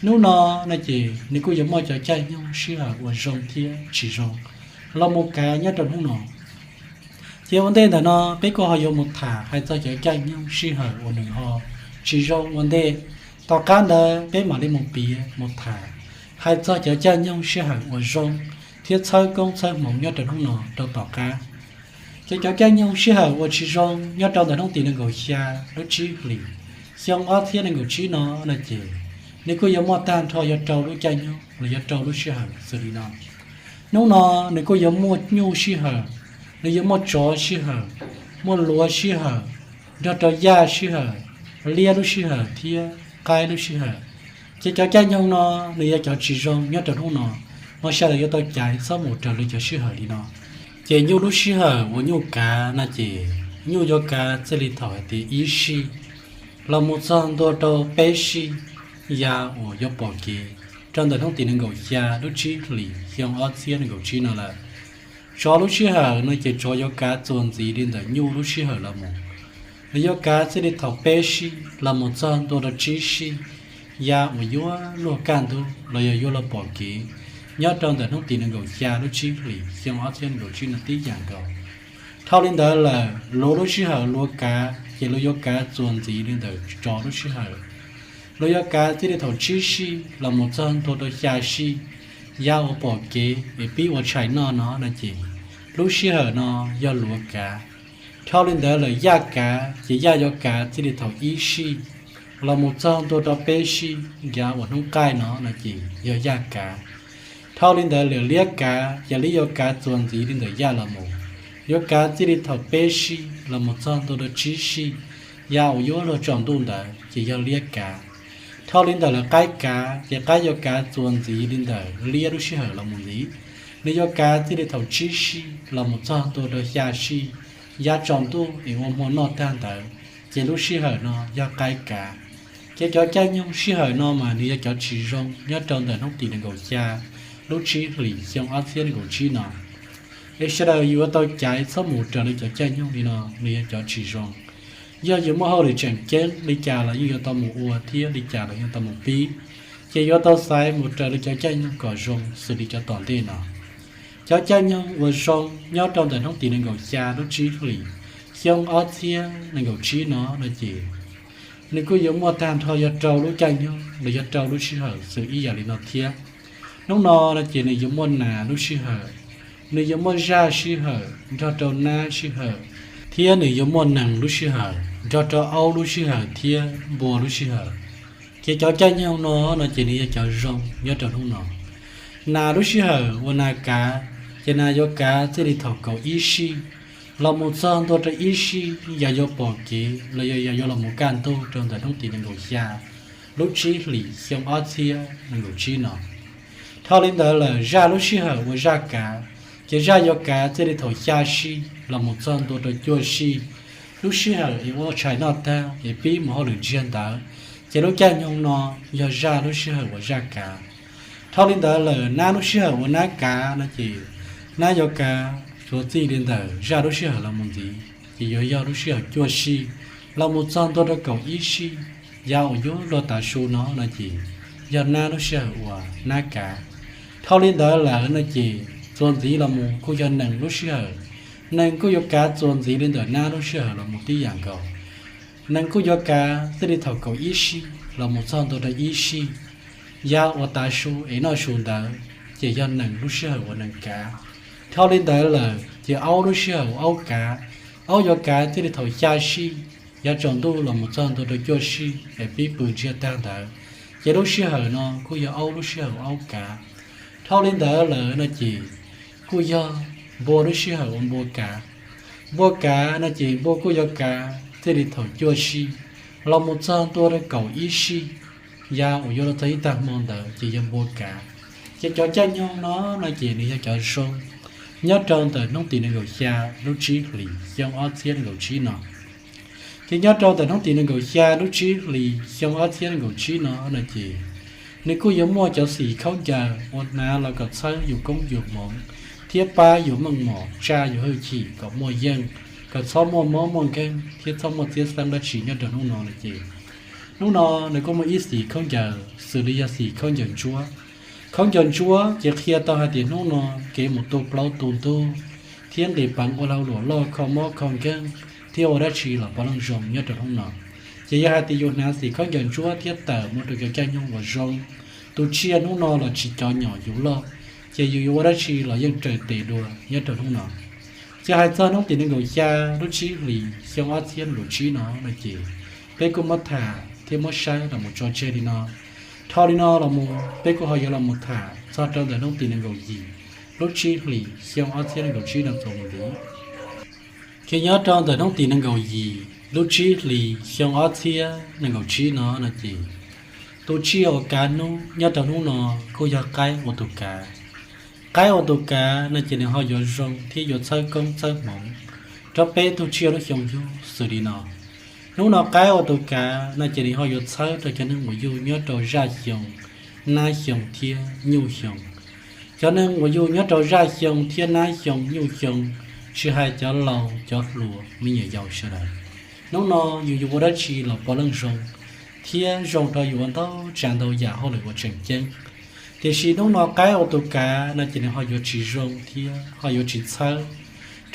hnub no no ces nws kuj yuav muaj cov caij nyoog sij hawm uas zoo thiab tsis zoo los mus kav nyob rau hnub no. Ces ua ntej ntawm no peb kuj ho yuav mus tham hais txog cov caij nyoog sij hawm uas nws ho tsis zoo ua ntej. Tom qab ntawd peb mam li mus piav mus tham hais txog cov caij nyoog sij hawm uas zoo thiab txhawb koob txhawb hmoov nyob rau hnub no rau tom qab. Ces cov caij nyoog sij hawm uas tsis zoo nyob rau ntawm hnub tim nees nkaum xya lub tsib hlis xyoo ob txhiab nees nkaum tsib no no ces, nws kuj yuav muaj tag nrho yuav rau lub caij nyoog los yuav rau lub sij hawm xws li no. Hnub no nws kuj yuav muaj nyuj sij hawm, nws yuav muaj tsov sij hawm, muaj luav sij hawm, nrog rau yaj sij hawm, liab lub sij hawm thiab qaib lub sij hawm. Ces cov caij nyoog no nws yog cov tsis zoo nyob rau hnub no, mas sawv daws yuav tau caiv txhob mus raws li cov sij hawm li no. Ces nyuj lub sij hawm uas nyuj kav no ces, nyuj yuav kav txij li thaum hais tias ib sij los mus txog ntua rau peb sij, yav uas yuav pom kev rau ntawm hnub tim nees nkaum xya lub tsib hlis xyoo ob txhiab nees nkaum tsib no lawm. Tsov lub sij hawm no ces tsov yuav kav txuas ntxiv li ntawm nyuj lub sij hawm los mus. Nws yuav kav txij li thaum peb sij los mus txog ntua rau tsib sij, yav uas yuav luag kaj ntug los yog yuav luag pom kev nyob rau ntawm hnub tim nees nkaum xya lub tsib hlis xyoo ob txhiab nees nkaum tsib no tib yam nkaus. Dhau li ntawd lawm luav lub sij hawm luav kav ces luav yuav kav txuas ntxiv li ntawm tsov lub sij hawm. Luav yuav kav txij li thaum tsib sij los mus txog ntua rau xya sij, yav uas pom kev es pib ua tshais noj no no ces, lub sij hawm no yog luav kav. Dhau li ntawd lawm yaj kav ces yaj yuav kav txij li thaum ib sij los mus txog ntua rau peb sij, yav uas hnub qaij no no ces yog yaj kav. Dhau li ntawd lawm liab kav ces liab yuav kav txuas ntxiv li ntawm yaj los mus, yuav kav txij li thaum peb sij los mus txog ntua rau tsib sij, yav uas yuav luag tsaus ntuj ntawd ces yog liab kav. Dhau li ntawd lawm qaib kav ces qaib yuav kav txuas ntxiv li ntawm liab lub sij hawm los mus ntxiv. Nws yuav kav txij li thaum tsib sij los mus txog ntua rau xya sij, yav tsaus ntuj es ua hmo noj tag ntawd, ces lub sij hawm no yog qaib kav. Ces cov caij nyoog sij hawm no mas nws yog cov tsis zoo nyob rau ntawm hnub tim nees nkaum xya lub tsib hlis xyoo ob txhiab nees nkaum tsib no. Es sawv daws yuav tau caiv txhob mus raws li cov caij nyoog li no, nws yog cov tsis zoo. Yog yuav muaj hauj lwm tseem ceeb li cas los yeej yuav tau mus ua thiab li cas los yeej tau mus pib, ces yuav tau xaiv mus raws li cov caij nyoog kom zoo xws li cov tom ntej no. Cov caij nyoog uas zoo nyob rau ntawm hnub tim nees nkaum xya lub tsib hlis xyoo ob txhiab nees nkaum tsib no no ces nws kuj yuav muaj tag nrho yog rau lub caij nyoog los yog rau lub sij hawm xws ib yam li no thiab. Hnub no no ces nws yuav muaj nas lub sij hawm, nws yuav muaj zaj sij hawm nrog rau nab sij hawm, thiab nws yuav muaj nees lub sij hawm nrog rau aub lub sij hawm thiab npua lub sij hawm. Ces cov caij nyoog no no ces nws yog cov zoo nyob rau hnub no. Nas lub sij hawm uas nas kav, ces nas yuav kav txij li thaum kaum ib sij los mus txog ntua rau ib sij, yog yuav pom kev los yog yog yuav los mus kaj ntug rau ntawm hnub tim nees nkaum xya lub tsib hlis xyoo ob txhiab nees nkaum tsib no. Dhau li ntawd lawm zaj lub sij hawm uas zaj kav, ces zaj yuav kav txij li thaum xya sij los mus txog ntua rau cuaj sij. Lub sij hawm es ua tshais noj tag es pib mus hauj lwm ntsiag ntawd, ces lub caij nyoog no yog zaj lub sij hawm uas zaj kav. Dhau li ntawd lawm nab lub sij hawm uas nab kav no ces nab yuav kav txuas txij li ntawm zaj lub sij hawm los mus ntxiv, ces yuav yog lub sij hawm cuaj sij los mus txog ntua rau kaum ib sij. Yav uas yuav luag tav su no no ces yog nab lub sij hawm uas nab kav. Dhau li ntawd lawm no ces txuas ntxiv los mus kuj yog nees lub sij hawm. Nees kuj yuav kav txuas ntxiv li ntawm nab lub sij hawm los mus tib yam nkaus. Nees kuj yuav kav txij li thaum kaum ib sij los mus txog ntua rau ib sij. Yav uas tav su es noj su ntawd ces yog nees lub sij hawm uas nees kav. Dhau li ntawd lawm ces aub lub sij hawm uas aub kav. Aub yuav kav txij li thaum xya sij yav tsaus ntuj los mus txog ntua rau cuaj sij es pib pw ntsiag tag ntawd, ces lub sij hawm no kuj yog aub lub sij hawm uas aub kav. Dhau li ntawd lawm no ces kuj yog npua lub sij hawm uas npua kav. Npua kav no ces npua kuj yuav kav txij li thaum cuaj sij los mus txog ntua rau kaum ib sij. Yav uas yuav luag txog ib tag hmo ntawd ces yog npua kav. Ces cov caij nyoog no no ces nws yog cov zoo nyob rau ntawm hnub tim nees nkaum xya lub tsib hlis xyoo ob txhiab nees nkaum tsib no. Ces nyob rau ntawm hnub tim nees nkaum xya lub tsib hlis xyoo ob txhiab nees nkaum tsib no no ces nws kuj yuav muaj cov xim khaub ncaws uas hnav los kom txhawb yus koob yus hmoov thiab pab yus meej mom tsa yus hwj chim kom muaj yeej, kom txhob muaj mob muaj nkeeg thiab txhob muaj txiab xeeb dab tsi nyob rau hnub no no ces hnub no nws kuj muaj ib xim khaub ncaws xws li yog xim khaub ncaws ntsuab. Khaub ncaws ntsuab ces qhia tau hais tias hnub no kev mus tu plaub tu ntug thiab nqis peev ua lag luam loj kho mob kho nkeeg thiab ua dab tsi los puav leej zoo nyob rau hnub no. Ces yog hais tias yus hnav xim khaub ncaws ntsuab thiab tawm mus rau cov caij nyoog uas zoo, tus tsiaj hnub no los tsis cov nyom yus loj, ces yus yuav ua dab tsi los yeej raws tes dua nyob rau hnub no. Ces hais txog hnub tim nees nkaum xya lub tsib hlis xyoo ob txhiab nees nkaum tsib no no ces peb kuj muab tham thiab muab saib los mus tso tseg li no. Dhau li no los mus peb kuj ho yuav los mus tham txog rau ntawm hnub tim nees nkaum yim lub tsib hlis xyoo ob txhiab nees nkaum tsib no txuas mus ntxiv. Ces nyob rau ntawm hnub tim nees nkaum yim lub tsib hlis xyoo ob txhiab nees nkaum tsib no no ces tus tsiaj uas kav hnub nyob rau hnub no kuj yog qaib ua tus kav. Qaib ua tus kav no ces nws ho yuav zoo thiab yuav txhawb koob txhawb hmoov rau peb tug tsiaj lub xyoo yug xws li no. Hnub no qaib ua tus kav no ces nws ho yuav txhawb rau cov neeg uas yug nyob rau zaj xyoo, nab xyoo thiab nyuj xyoo. Cov neeg uas yug nyob rau zaj xyoo thiab nab xyoo nyuj xyoo, tsis hais cov laus cov hluas me nyuam yaus sawv daws, hnub no yus yuav ua dab tsi los puav leej zoo thiab zoo rau yus ua ntau tsav ntau yam hauj lwm uas tseem ceeb. Tiam sis hnub no qaib ua tus kav no ces nws ho yuav tsis zoo thiab ho yuav tsis txhawb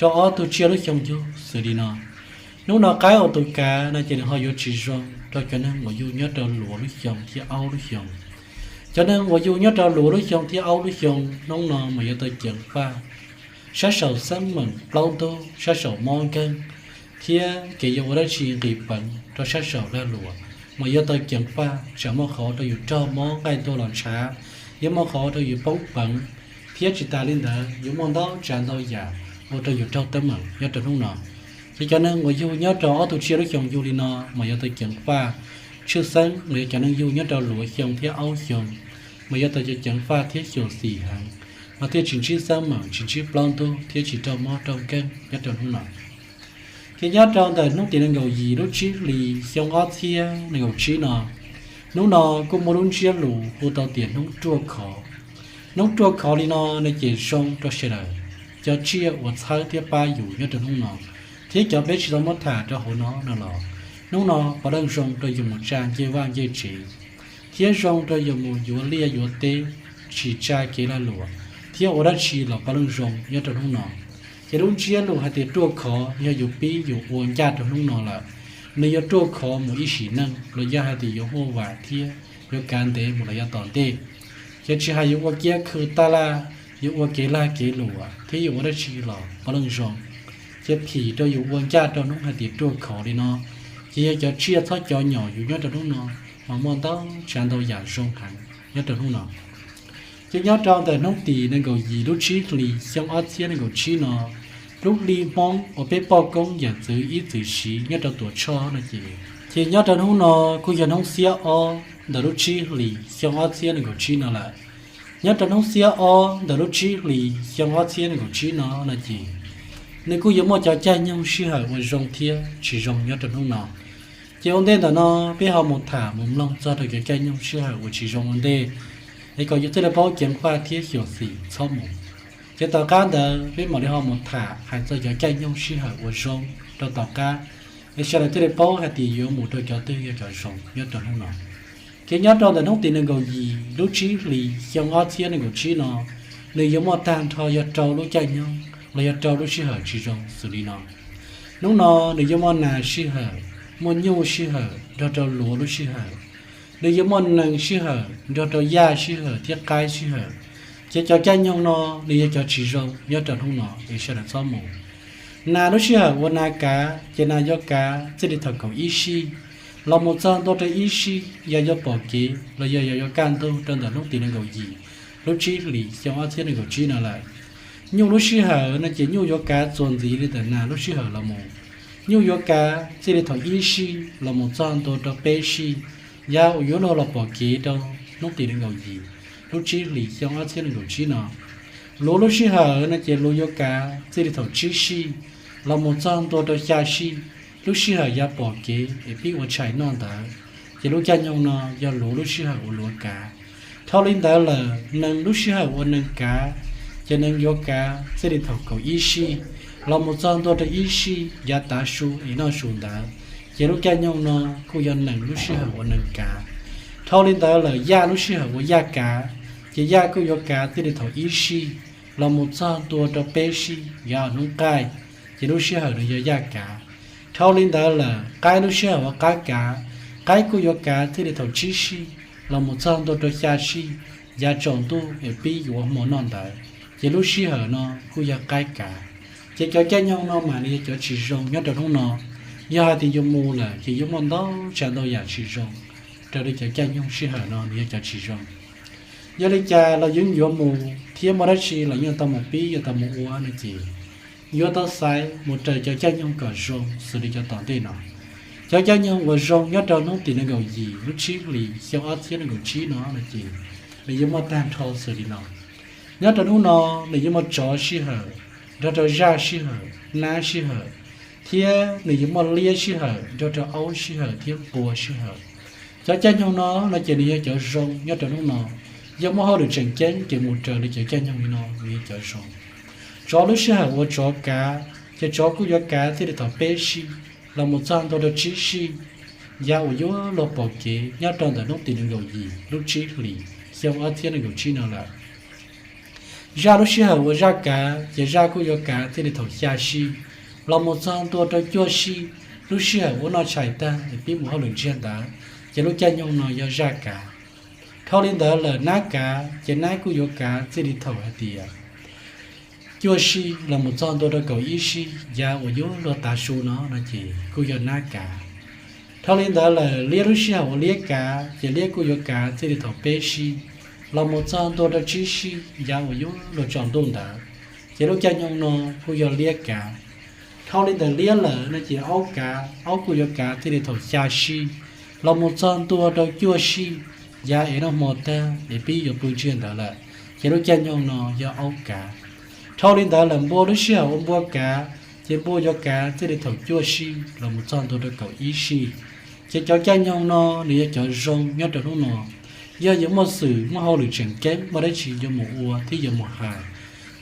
rau ob tug tsiaj lub xyoo yug xws li no. Hnub no qaib ua tus kav no ces nws ho yuav tsis zoo rau cov neeg uas yug nyob rau luav lub xyoo thiab aub lub xyoo. Cov neeg uas yug nyob rau luav lub xyoo thiab aub lub xyoo hnub no mas yuav tau ceev faj sab saum xeeb meem plaub ntug, sab saum mob nkeeg, thiab kev yuav ua dab tsi nqis peev rau sab saum lag luam mas yuav tau ceev faj, tsam muaj qhov rau yus raug mob nqaij ntuag los ntshav, yuav muaj qhov rau yus poob peev, thiab tsis tas li ntawd yuav muaj ntau tsav ntau yam ua rau yus raug teeb meem nyob rau hnub no. Ces cov neeg uas yug nyob rau ob tug tsiaj lub xyoo yug li no mas yuav tau ceev faj. Tshwj xeeb mas yog cov neeg yug nyob rau luav xyoo thiab aub xyoo mas yuav tau ceev faj thiab xyuam xim heev. mas thiaj tsis ntsib xab meem, tsis ntsib plaub ntug thiab tsis raug mob raug nkeeg nyob rau hnub no. Ces nyob rau ntawm hnub tim nees nkaum yim lub tsib hlis xyoo ob txhiab nees nkaum tsib no, hnub no kuj muaj lub ntsiab lus hu tau tias hnub ruaj khov. Hnub ruaj khov li no ne ces zoo rau sawv daws cov tsiaj uas txhawb thiab pab yus nyob rau hnub no, thiab cov peb tsis tau muab tham rau hauv no no los, hnub no puav leej zoo rau yus mus tsa ncej vaj ncej tsev, thiab zoo rau yus mus yuav liaj yuav teb, tsis tsa kev lag luam, thiab ua dab tsi los puav leej zoo nyob rau hnub no. Ces lub ntsiab lus hais tias ruaj khov yog yus pib yus ua ncaj rau hnub no lawm, nws yuav ruaj khov mus ib sim neej los yog hais tias yuav muaj vam thiab yuav kav ntev mus los yav tom ntej. Ces tsis hais yuav ua kiab khw taj laj, yuav ua kev lag kev luam thiab yuav ua dab tsi los puav leej zoo. Ces phim rau yus ua ncaj rau hnub hais tias ruaj khov li no, ces yog cov tsiaj txhob cov nyom yus nyob rau hnub no mas muaj ntau tsav ntau yam zoo heev nyob rau hnub no. Ces nyob rau ntawm hnub tim nees nkaum yim lub tsib hlis xyoo ob txhiab nees nkaum tsib no, lub hli Hmoob uas peb poj koob yawm txwv ib txwm siv nyob rau Tuam Tshoj no ces, ces nyob rau hnub no kuj yog hnub xiab ob ntawm lub tsib hlis xyoo ob txhiab nees nkaum tsib no lawm. Nyob rau hnub xiab ob ntawm lub tsib hlis xyoo ob txhiab nees nkaum tsib no no ces, nws kuj yuav muaj cov caij nyoog sij hawm uas zoo thiab tsis zoo nyob rau hnub no. Ces ua ntej ntawm no peb ho mus tham mus mloog txog rau cov caij nyoog sij hawm uas tsis zoo ua ntej, es kom yus thiaj li paub ceev faj thiab xyuam xim txhob mus. Ces tom qab ntawd peb mam li ho mus tham hais txog cov caij nyoog sij hawm uas zoo rau tom qab, es sawv daws thiaj li paub hais tias yuav mus rau cov twg yog cov zoo nyob rau hnub no. Ces nyob rau ntawm hnub tim nees nkaum yim lub tsib hlis xyoo ob txhiab nees nkaum tsib no, nws yuav muaj tag nrho yog rau lub caij nyoog los yog rau lub sij hawm tsis zoo xws li no. Hnub no nws yuav muaj nas sij hawm, muaj nyuj sij hawm nrog rau luav lub sij hawm. Nws yuav muaj nees sij hawm nrog rau yaj sij hawm thiab qaib sij hawm. Ces cov caij nyoog no nws yog cov tsis zoo nyob rau hnub no es sawv daws txhob mus. Nas lub sij hawm ua nas kav ces nas yuav kav txij li thaum kaum ib sij los mus txog ntua rau ib sij, yog yuav pom kev los yog yog yuav kaj ntug rau ntawm hnub tim nees nkaum yim lub tsib hlis xyoo ob txhiab nees nkaum tsib no lawm. Nyuj lub sij hawm no ces nyuj yuav kav txuas ntxiv li ntawm nas lub sij hawm los mus. Nyuj yuav kav txij li thaum ib sij los mus txog ntua rau peb sij, yav uas yuav luag los pom kev rau hnub tim nees nkaum yim lub tsib hlis xyoo ob txhiab nees nkaum tsib no. Luav lub sij hawm no ces luav yuav kav txij li thaum tsib sij los mus txog ntua rau xya sij, lub sij hawm yav pom kev es pib ua tshais noj ntawd, ces lub caij nyoog no yog luav lub sij hawm uas luav kav. Dhau li ntawd lawm nees lub sij hawm ua nees kav, ces nees yuav kav txij li thaum kaum ib sij los mus txog ntua rau ib sij yav tav su es noj su ntawd, ces lub caij nyoog no kuj yog nees lub sij hawm ua nees kav. Dhau li ntawd lawm yaj lub sij hawm ua yaj kav, ces yaj kuj yuav kav txij li thaum ib sij los mus txog ntua rau peb sij yav hnub qaij, ces lub sij hawm no yog yaj kav. Dhau li ntawd lawm qaib lub sij hawm ua qaib kav, qaib kuj yuav kav txij li thaum tsib sij los mus txog ntua rau xya sij yav tsaus ntuj es pib yuav hmo noj ntawd, ces lub sij hawm no kuj yog qaib kav. Ces cov caij nyoog no mas nws yog cov tsis zoo nyob rau hnub no. Yog hais tias yuav mus lawm ces yuav muaj ntau tsav ntau yam tsis zoo raws li cov caij nyoog sij hawm no nws yog cov tsis zoo. Yog li cas los yeej yuav mus thiab muaj dab tsi los yeej tau mus pib yuav tau mus ua no ces, yuav tau xaiv mus raws cov caij nyoog kom zoo xws li cov tom ntej no. Cov caij nyoog uas zoo nyob rau hnub tim nees nkaum yim lub tsib hlis xyoo ob txhiab nees nkaum tsib no no ces, nws yuav muaj tag nrho xws li no. Nyob rau hnub no, nws yuav muaj tsov sij hawm nrog rau zaj sij hawm, nab sij hawm, thiab nws yuav muaj liab sij hawm nrog rau aub sij hawm thiab npua sij hawm. Cov caij nyoog no no ces nws yog cov zoo nyob rau hnub no. Yog muaj hauj lwm tseem ceeb ces mus raws li cov caij nyoog li no nws yog cov zoo. Tsov lub sij hawm ua tsov kav, ces tsov kuj yuav kav txij li thaum peb sij los mus txog ntua rau tsib sij, yav uas yuav luag pom kev nyob rau ntawm hnub tim nees nkaum yim lub tsib hlis xyoo ob txhiab nees nkaum tsib no lawm. Zaj lub sij hawm ua zaj kav, ces zaj kuj yuav kav txij li thaum xya sij los mus txog ntua rau cuaj sij, lub sij hawm ua noj tshais tag es pib mus hauj lwm ntsiag ntawd, ces lub caij nyoog no yog zaj kav. Dhau li ntawd lawm nab kav, ces nab kuj yuav kav txij li thaum hais tias cuaj sij los mus txog ntua rau kaum ib sij, yav uas yuav luag tav su no no ces kuj yog nab kav. Dhau li ntawd lawm liab lub sij hawm ua liab kav, ces liab kuj yuav kav txij li thaum peb sij los mus txog ntua rau tsib sij, yav uas yuav luag tsaus ntuj ntawd, ces lub caij nyoog no kuj yog liab kav. Dhau li ntawd liab lawm no ces aub kav, aub kuj yuav kav txij li thaum xya sij los mus txog ntua rau cuaj sij, yav es noj hmo tag es pib yuav pw ntsiag ntawd lawm, Ces lub caij nyoog no yog aub kav. Dhau li ntawd lawm npua lub sij hawm ua npua kav, ces npua yuav kav txij li thaum cuaj sij los mus txog ntua rau kaum ib sij. Ces cov caij nyoog no nws yog cov zoo nyob rau hnub no. Yog yuav muaj xwm muaj hauj lwm tseem ceeb, muaj dab tsi yuav mus ua thiab yuav mus hais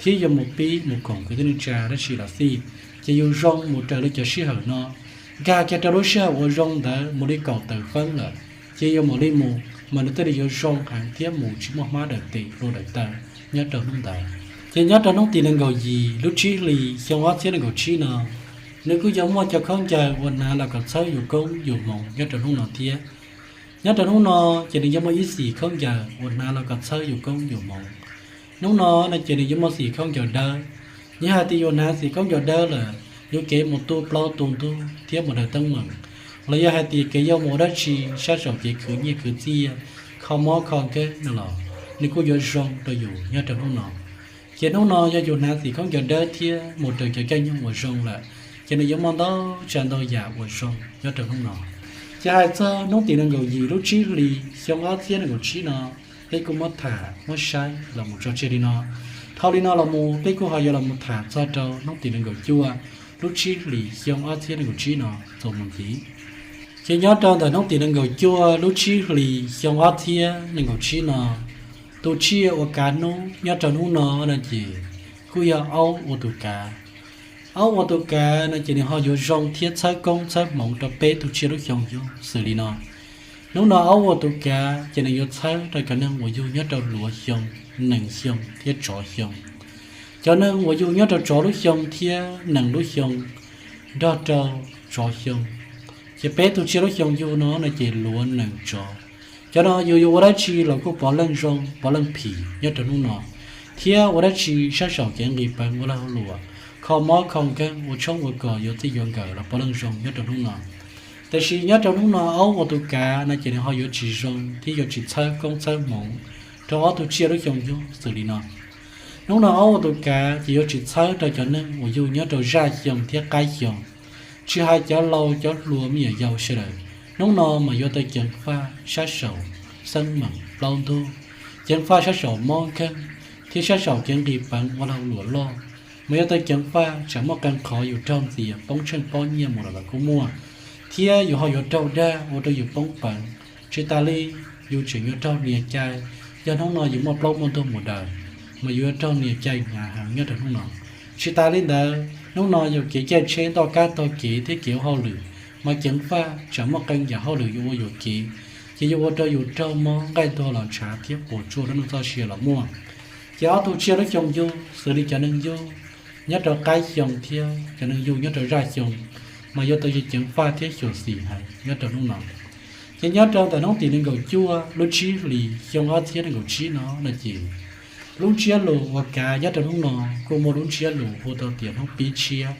thiab yuav mus pib mus koom kwv tij neej tsa dab tsi los xij, ces yus zoo mus raws li cov sij hawm no. Nkag kiag rau lub sij hawm uas zoo ntawd mus li kaum tawm feeb lawm, ces yus mam li mus, mas nws thiaj li yuav zoo heev thiab mus tsis muaj hmab daws tes hlua daws taw nyob rau hnub ntawd. Ces nyob rau hnub tim nees nkaum yim lub tsib hlis xyoo ob txhiab nees nkaum tsib no, nws kuj yog muaj cov khaub ncaws uas hnav los kom txhawb yus koob yus hmoov nyob rau hnub no thiab. Nyob rau hnub no, ces nws yuav muaj ib xim khaub ncaws uas hnav los kom txhawb yus koob yus hmoov. Hnub no no ces nws yuav muaj xim khaub ncaws dawb. Yog hais tias yus hnav xim khaub ncaws dawb lawm, yus kev mus tu plaub tu ntug thiab mus daws teeb meem, los yog hais tias kev yuav mus ua dab tsi sab saum kev khwv nyiaj khwv txiaj, kho mob kho nkeeg no los nws kuj yuav zoo rau yus nyob rau hnub no. Ces hnub no yog yus hnav xim khaub ncaws dawb thiab mus raws cov caij nyoog uas zoo lawm, ces nws yuav muaj ntau tsav ntau yam uas zoo nyob rau hnub no. Ces hais txog hnub tim nees nkaum yim lub tsib hlis xyoo ob txhiab nees nkaum tsib no, peb kuj muab tham muab saib los mus tso tseg li no. Dhau li no los mus peb kuj ho yuav los mus tham txog rau hnub tim nees nkaum cuaj lub tsib hlis xyoo ob txhiab nees nkaum tsib no txuas mus ntxiv. Ces nyob rau ntawm hnub tim nees nkaum cuaj lub tsib hlis xyoo ob txhiab nees nkaum tsib no, tus tsiaj uas kav hnub nyob rau hnub no no ces kuj yog aub ua tus kav. Aub ua tus kav no ces nws ho yuav zoo thiab txhawb koob txhawb hmoov rau peb tug tsiaj lub xyoo yug xws li no. Hnub no aub ua tus kav ces nws yuav txhawb rau cov neeg uas yug nyob rau hluav xyoo, nees xyoo thiab tsov xyoo. Cov neeg uas yug nyob rau tsov lub xyoo thiab nees lub xyoo nrog rau tsov xyoo. Ces peb tug tsiaj lub xyoo yug no no ces hluav nees tsov. Cov no yus yuav ua dab tsi los kuj puav leej zoo puav leej phim nyob rau hnub no, thiab ua dab tsi sab saum kev nqis peev ua lag ua luam, kho mob kho nkeeg, ua tshoob ua kos yuav txij yuav nkawm los puav leej zoo nyob rau hnub no. Tiam sis nyob rau hnub no aub ua tus kav no ces nws ho yuav tsis zoo thiab yuav tsis txhawb koob txhawb hmoov rau ob tug tsiaj lub xyoo yug xws li no. Hnub no aub ua tus kav ces yuav tsis txhawb rau cov neeg uas yug nyob rau zaj xyoo thiab qaib xyoo. Tsis hais cov laus cov hluas me nyuam yaus sawv daws, hnub no mas yuav tau ceev faj sab saum xeeb meem plaub ntug, ceev faj sab saum mob nkeeg, thiab sab saum kev nqis peev ua lag luam loj. Mas yuav tau ceev faj tsam muaj qee qhov yus raug ntxias poob tsheej pob nyiaj mus lawm los kuj muaj, thiab yus ho yuav raug dag ua rau yus poob peev. Tsis tas li, yus tseem yuav raug nias cai. Yog hnub no yus muaj plaub muaj ntug mus daws, mas yus yuav raug nias cai hnyav heev nyob rau hnub no. Tsis tas li ntawd, hnub no yus kev caij tsheb ntoj kab taug kev thiab kev ua hauj lwm, mas ceev faj tsam muaj qee yam hauj lwm yuav ua yuam kev, ces yuav ua rau yus raug mob nqaij ntuag los ntshav thiab puas tsuaj lub neej txoj sia los muaj. Ces ob tug tsiaj lub xyoo yug xws li cov neeg yug nyob rau qaib xyoo thiab cov neeg yug nyob rau zaj xyoo, mas yuav tau ceev faj thiab xyuam xim heev nyob rau hnub no. Ces nyob rau ntawm hnub tim nees nkaum cuaj lub tsib hlis xyoo ob txhiab nees nkaum tsib no no ces, lub ntsiab lus uas kav nyob rau hnub no kuj muaj lub ntsiab lus hu tau tias hnub pib tshiab.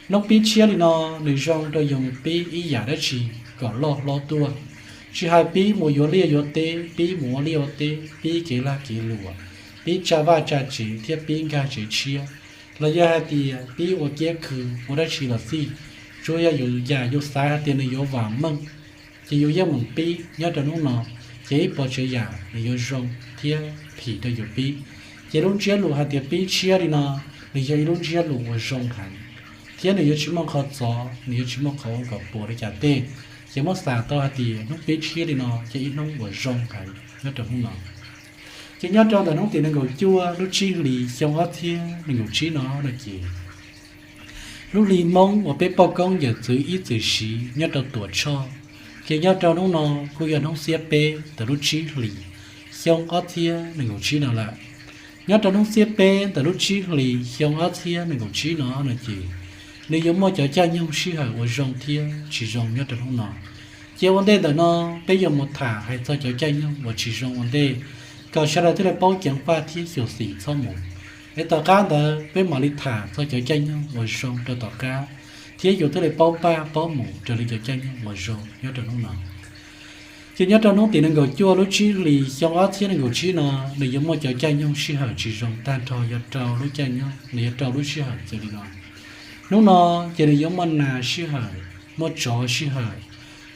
Hnub pib tshiab li no, nws zoo rau yus mus pib ib yam dab tsi kom loj hlob tuaj. Tsis hais pib mus yuav liaj yuav teb, pib mus ua liaj ua teb, pib kev lag kev luam, pib tsa vaj tsa tsev thiab pib nkag tsev tshiab, los yog hais tias pib ua kiab khw ua dab tsi los xij, tsuas yog yus yam yus xav hais tias nws yuav vam meej, ces yus yeej mus pib nyob rau hnub no, ces ib puas tsav yam nws yuav zoo thiab phim rau yus pib. Ces lub ntsiab lus hais tias pib tshiab li no, nws yog ib lub ntsiab lus uas zoo heev, thiab nws yuav tsis muaj qhov txov, nws yuav tsis muaj qhov ua kom puas li cas tej. Ces muab xav tau hais tias hnub pib tshiab li no ces ib hnub uas zoo heev nyob rau hnub no. Ces nyob rau ntawm hnub tim nees nkaum cuaj lub tsib hlis xyoo ob txhiab nees nkaum tsib no no ces, lub hli Hmoob uas peb poj koob yawm txwv ib txwm siv nyob rau Tuam Tshoj, ces nyob rau hnub no kuj yog hnub xiab peb ntawm lub tsib hlis xyoo ob txhiab nees nkaum tsib no lawm. Nyob rau hnub xiab peb ntawm lub tsib hlis xyoo ob txhiab nees nkaum tsib no no ces, nws yuav muaj cov caij nyoog sij hawm uas zoo thiab tsis zoo nyob rau hnub no. Ces ua ntej ntawm no, peb yuav mus tham hais txog cov caij nyoog uas tsis zoo ua ntej, kom sawv daws thiaj li paub ceev faj thiab xyuam xim txhob mus. Es tom qab ntawd peb mam li tham txog cov caij nyoog uas zoo rau tom qab, thiab yus thiaj li paub npaj paub mus raws li cov caij nyoog uas zoo nyob rau hnub no. Ces nyob rau hnub tim nees nkaum cuaj lub tsib hlis xyoo ob txhiab nees nkaum tsib no, nws yuav muaj cov caij nyoog sij hawm tsis zoo tag nrho yog rau lub caij nyoog, nws yog rau lub sij hawm xws li no. Hnub no ces nws yuav muaj nas sij hawm, muaj tsov sij hawm,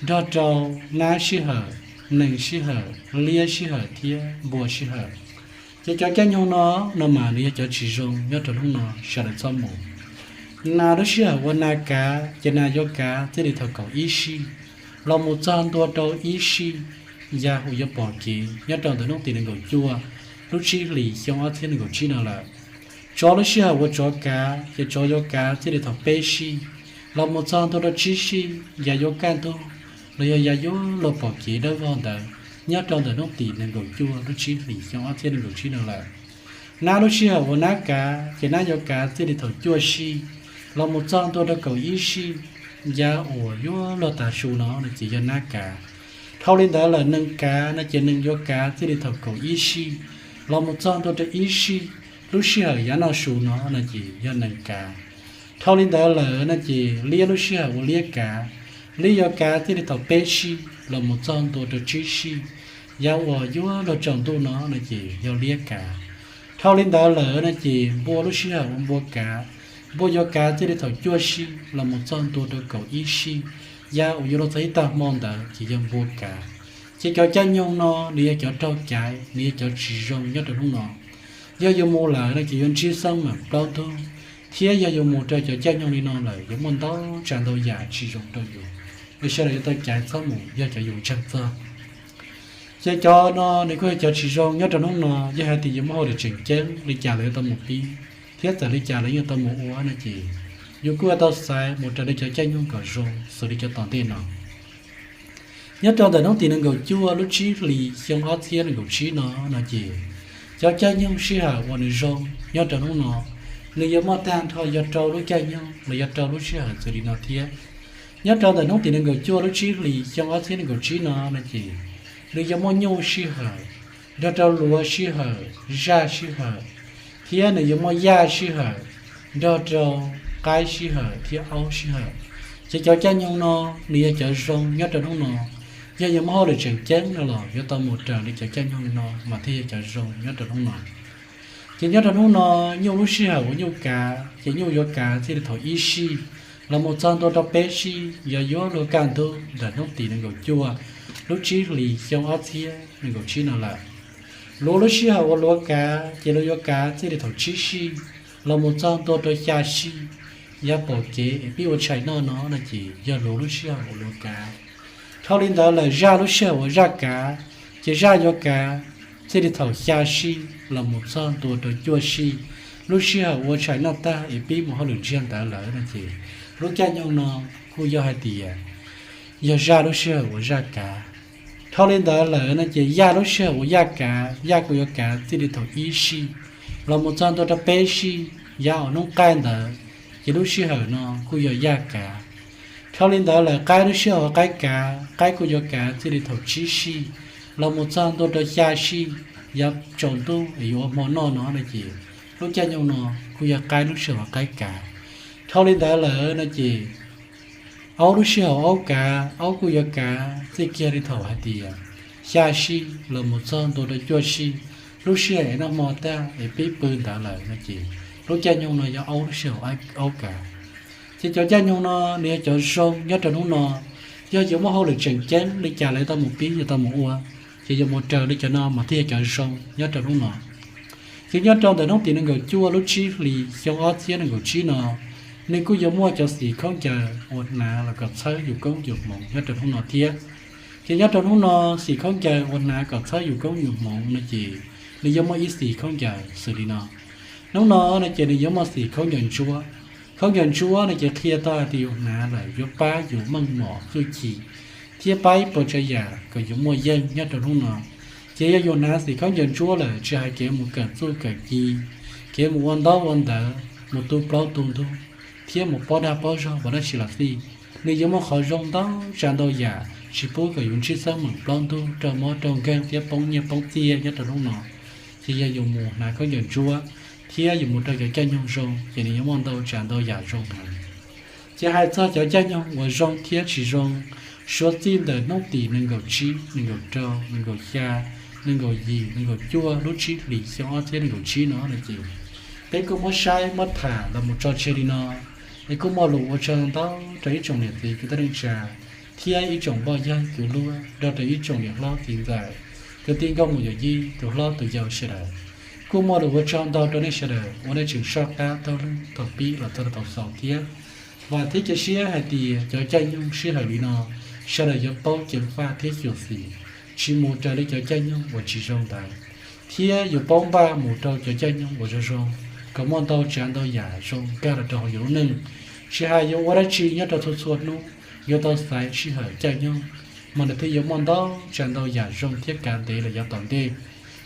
nrog rau nab sij hawm, nees sij hawm, liab sij hawm thiab npua sij hawm. Ces cov caij nyoog no, no mas nws yog cov tsis zoo nyob rau hnub no, sawv daws txhob mus. Nas lub sij hawm uas nas kav ces nas yuav kav txij li thaum kaum ib sij los mus txog ntua rau ib sij, yav uas yuav pom kev nyob rau ntawm hnub tim nees nkaum cuaj lub tsib hlis xyoo ob txhiab nees nkaum tsib no lawm. Tsov lub sij hawm uas tsov kav ces tsov yuav kav txij li thaum peb sij los mus txog ntua rau tsib sij, yav yuav kaj ntug los yog yav yuav luag pom kev dawb vog ntawd nyob rau ntawm hnub tim nees nkaum cuaj lub tsib hlis xyoo ob txhiab nees nkaum tsib no lawm. Nab lub sij hawm uas nab kav ces nab yuav kav txij li thaum cuaj sij los mus txog ntua rau kaum ib sij, yav uas yuav luag tas su no no ces yog nab kav. Dhau li ntawd lawm nees kav no ces nees yuav kav txij li thaum kaum ib sij los mus txog ntua rau ib sij, lub sij hawm yav noj su no no ces yog nees kav. Dhau li ntawd lawm no ces liab lub sij hawm uas liab kav, liab yuav kav txij li thaum peb sij los mus txog ntua rau tsib sij, yav uas yuav luag tsaus ntuj no no ces yog liab kav. Dhau li ntawd lawm no ces npua lub sij hawm uas npua kav, npua yuav kav txij li thaum cuaj sij los mus txog ntua rau kaum ib sij, yav uas yuav luag txog ib tag hmo ntawd ces yog npua kav. Ces cov caij nyoog no nws yog cov raug caiv, nws yog cov tsis zoo nyob rau hnub no. Yog yuav mus lawm no ces yuav ntsib xeeb meem plaub ntug, thiab yog yuav mus rau cov caij nyoog li no lawm yuav muaj ntau tsav ntau yam tsis zoo rau yus, es sawv daws yuav tau caiv txhob mus yog cov yus ntseeg txog. Ces cov no nws kuj yog cov tsis zoo nyob rau hnub no, yog hais tias yuav muaj hauj lwm tseem ceeb li cas los yuav tau mus pib, thiab txawm li cas los yeej yuav tau mus ua no ces yus kuj yuav tau xaiv mus raws li cov caij nyoog kom zoo xws li cov tom ntej no. Nyob rau ntawm hnub tim nees nkaum cuaj lub tsib hlis xyoo ob txhiab nees nkaum tsib no no ces cov caij nyoog sij hawm uas nws zoo nyob rau hnub no, nws yuav muaj tag nrho yog rau lub caij nyoog los yog rau lub sij hawm xws li no thiab. Nyob rau ntawm hnub tim nees nkaum cuaj lub tsib hlis xyoo ob txhiab nees nkaum tsib no no ces nws yuav muaj nyuj sij hawm, nrog rau luav sij hawm, zaj sij hawm, thiab nws yuav muaj yaj sij hawm, nrog rau qaib sij hawm thiab aub sij hawm. Ces cov caij nyoog no nws yog cov zoo nyob rau hnub no. Yog yuav muaj hauj lwm tseem ceeb no los yuav tau mus raws li cov caij nyoog no mas thiaj yog cov zoo nyob rau hnub no. Ces nyob rau hnub no, nyuj lub sij hawm uas nyuj kav ces nyuj yuav kav txij li thaum ib sij los mus txog ntua rau peb sij, yog yuav luag kaj ntug ntawm hnub tim nees nkaum cuaj lub tsib hlis xyoo ob txhiab nees nkaum tsib no lawm. Luav lub sij hawm uas luav kav ces luav yuav kav txij li thaum tsib sij los mus txog ntua rau xya sij, yav pom kev es pib ua tshais noj no no ces yog luav lub sij hawm uas luav kav. Dhau li ntawd lawm zaj lub sij hawm uas zaj kav, ces zaj yuav kav txij li thaum xya sij los mus txog ntua rau cuaj sij, lub sij hawm ua tshais noj tag es pib mus hauj lwm ntsiag ntawd lawm no ces lub caij nyoog no kuj yog hais tias yog zaj lub sij hawm uas zaj kav. Dhau li ntawd lawm no ces yaj lub sij hawm uas yaj kav, yaj kuj yuav kav txij li thaum ib sij los mus txog ntua rau peb sij, yav uas hnub qaij ntawd, ces lub sij hawm no kuj yog yaj kav. Dhau li ntawd lawm qaib lub sij hawm uas qaib kav, qaib kuj yuav kav txij li thaum tsib sij los mus txog ntua rau xya sij, yav tsaus ntuj es yuav ua hmo noj no no ces lub caij nyoog no kuj yog qaib lub sij hawm uas qaib kav. Dhau li ntawd lawm no ces aub lub sij hawm aub kav, aub kuj yuav kav txij kiag li thaum hais tias xya sij los mus txog ntua rau cuaj sij, lub sij hawm es noj hmo tag es pib pw ntawd lawm no ces lub caij nyoog no yog aub lub sij hawm aub kav. Ces cov caij nyoog no nws yog cov zoo nyob rau hnub no. Yog yuav muaj hauj lwm tseem ceeb li cas los yuav tau mus pib yuav tau mus ua, ces yuav mus raws li cov no mas thiaj yog cov zoo nyob rau hnub no. Ces nyob rau ntawm hnub tim nees nkaum cuaj lub tsib hlis xyoo ob txhiab nees nkaum tsib no, nws kuj yuav muaj cov xim khaub ncaws uas hnav los kom txhawb yus koob yus hmoov nyob rau hnub no thiab. Ces nyob rau hnub no, xim khaub ncaws uas hnav kom txhawb yus koob yus hmoov no ces nws yuav muaj ib xim khaub ncaws xws li no. Hnub no no ces nws yuav muaj xim khaub ncaws ntsuab. Khaub ncaws ntsuab no ces qhia tau hais tias yus hnav lawm yuav pab yus meej mom hwj chim thiab pab ib puas tsav yam kom yus muaj yeej nyob rau hnub no. Ces yog yus hnav xim khaub ncaws ntsuab lawm, tsis hais kev mus kawm txuj kawm ci, kev mus ua ntaub ua ntawv, mus tu plaub tu ntug, thiab mus pob dag pob zog ua dab tsi los xij, nws yuav muaj qhov zoo ntau tsav ntau yam tsis pub kom yus ntsib xeeb meem plaub ntug raug mob raug nkeeg thiab poob nyiaj poob txiaj nyob rau hnub no. Ces yog yus mus hnav khaub ncaws ntsuab thiab yus mus raws cov caij nyoog zoo ces nws yuav muaj ntau tsav ntau yam zoo heev. Ces hais txog cov caij nyoog uas zoo thiab tsis zoo, suav txij ntawm hnub tim nees nkaum tsib, nees nkaum rau, nees nkaum xya, nees nkaum yim, nees nkaum cuaj lub tsib hlis xyoo ob txhiab nees nkaum tsib no no ces peb kuj muab saib muab tham los mus tso tseg li no. Es kuj muaj lus ua tsaug ntau rau ib tsoom niam txiv kwv tij neej tsa thiab ib tsoom poj yawg kwv luag, nrog rau ib tsoom niam hlob txiv ntxawm, kwv tij nkauj muam yawm yij, tus hlob tus yau sawv daws. Kuj muaj lus ua tsaug ntau rau nej sawv daws uas nej tseem soj qab taug lub thaum pib los txog rau thaum xaus thiab. Vam thiab cia siab hais tias cov caij nyoog sij hawm li no, sawv daws yuav paub ceev faj thiab xyuam xim, tsis mus raws li cov caij nyoog uas tsis zoo ntawd, thiab yuav paub npaj mus rau cov caij nyoog uas zoo zoo, kom muaj ntau tsav ntau yam zoo nkag los rau hauv yus lub neej. Tsis hais yuav ua dab tsi nyob rau txhua txhua hnub, yuav tau xaiv sij hawm caij nyoog, mas nws thiaj yuav muaj ntau tsav ntau yam zoo thiab kav ntev los yav tom ntej.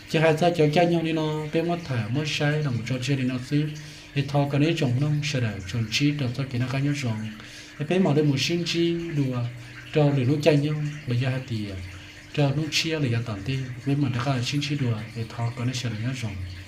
Ces hais txog cov caij nyoog li no peb muab tham muab saib los mus tso tseg li no xwb, es thov kom nej ib tsoom mloog sawv daws tsuas ntsib rau txoj kev noj qab nyob zoo, es peb mam li mus sib ntsib dua rau lwm lub caij nyoog los yog hais tias rau hnub tshiab los yav tom ntej peb mam rov qab sib ntsib dua, es thov kom nej sawv daws nyob zoo.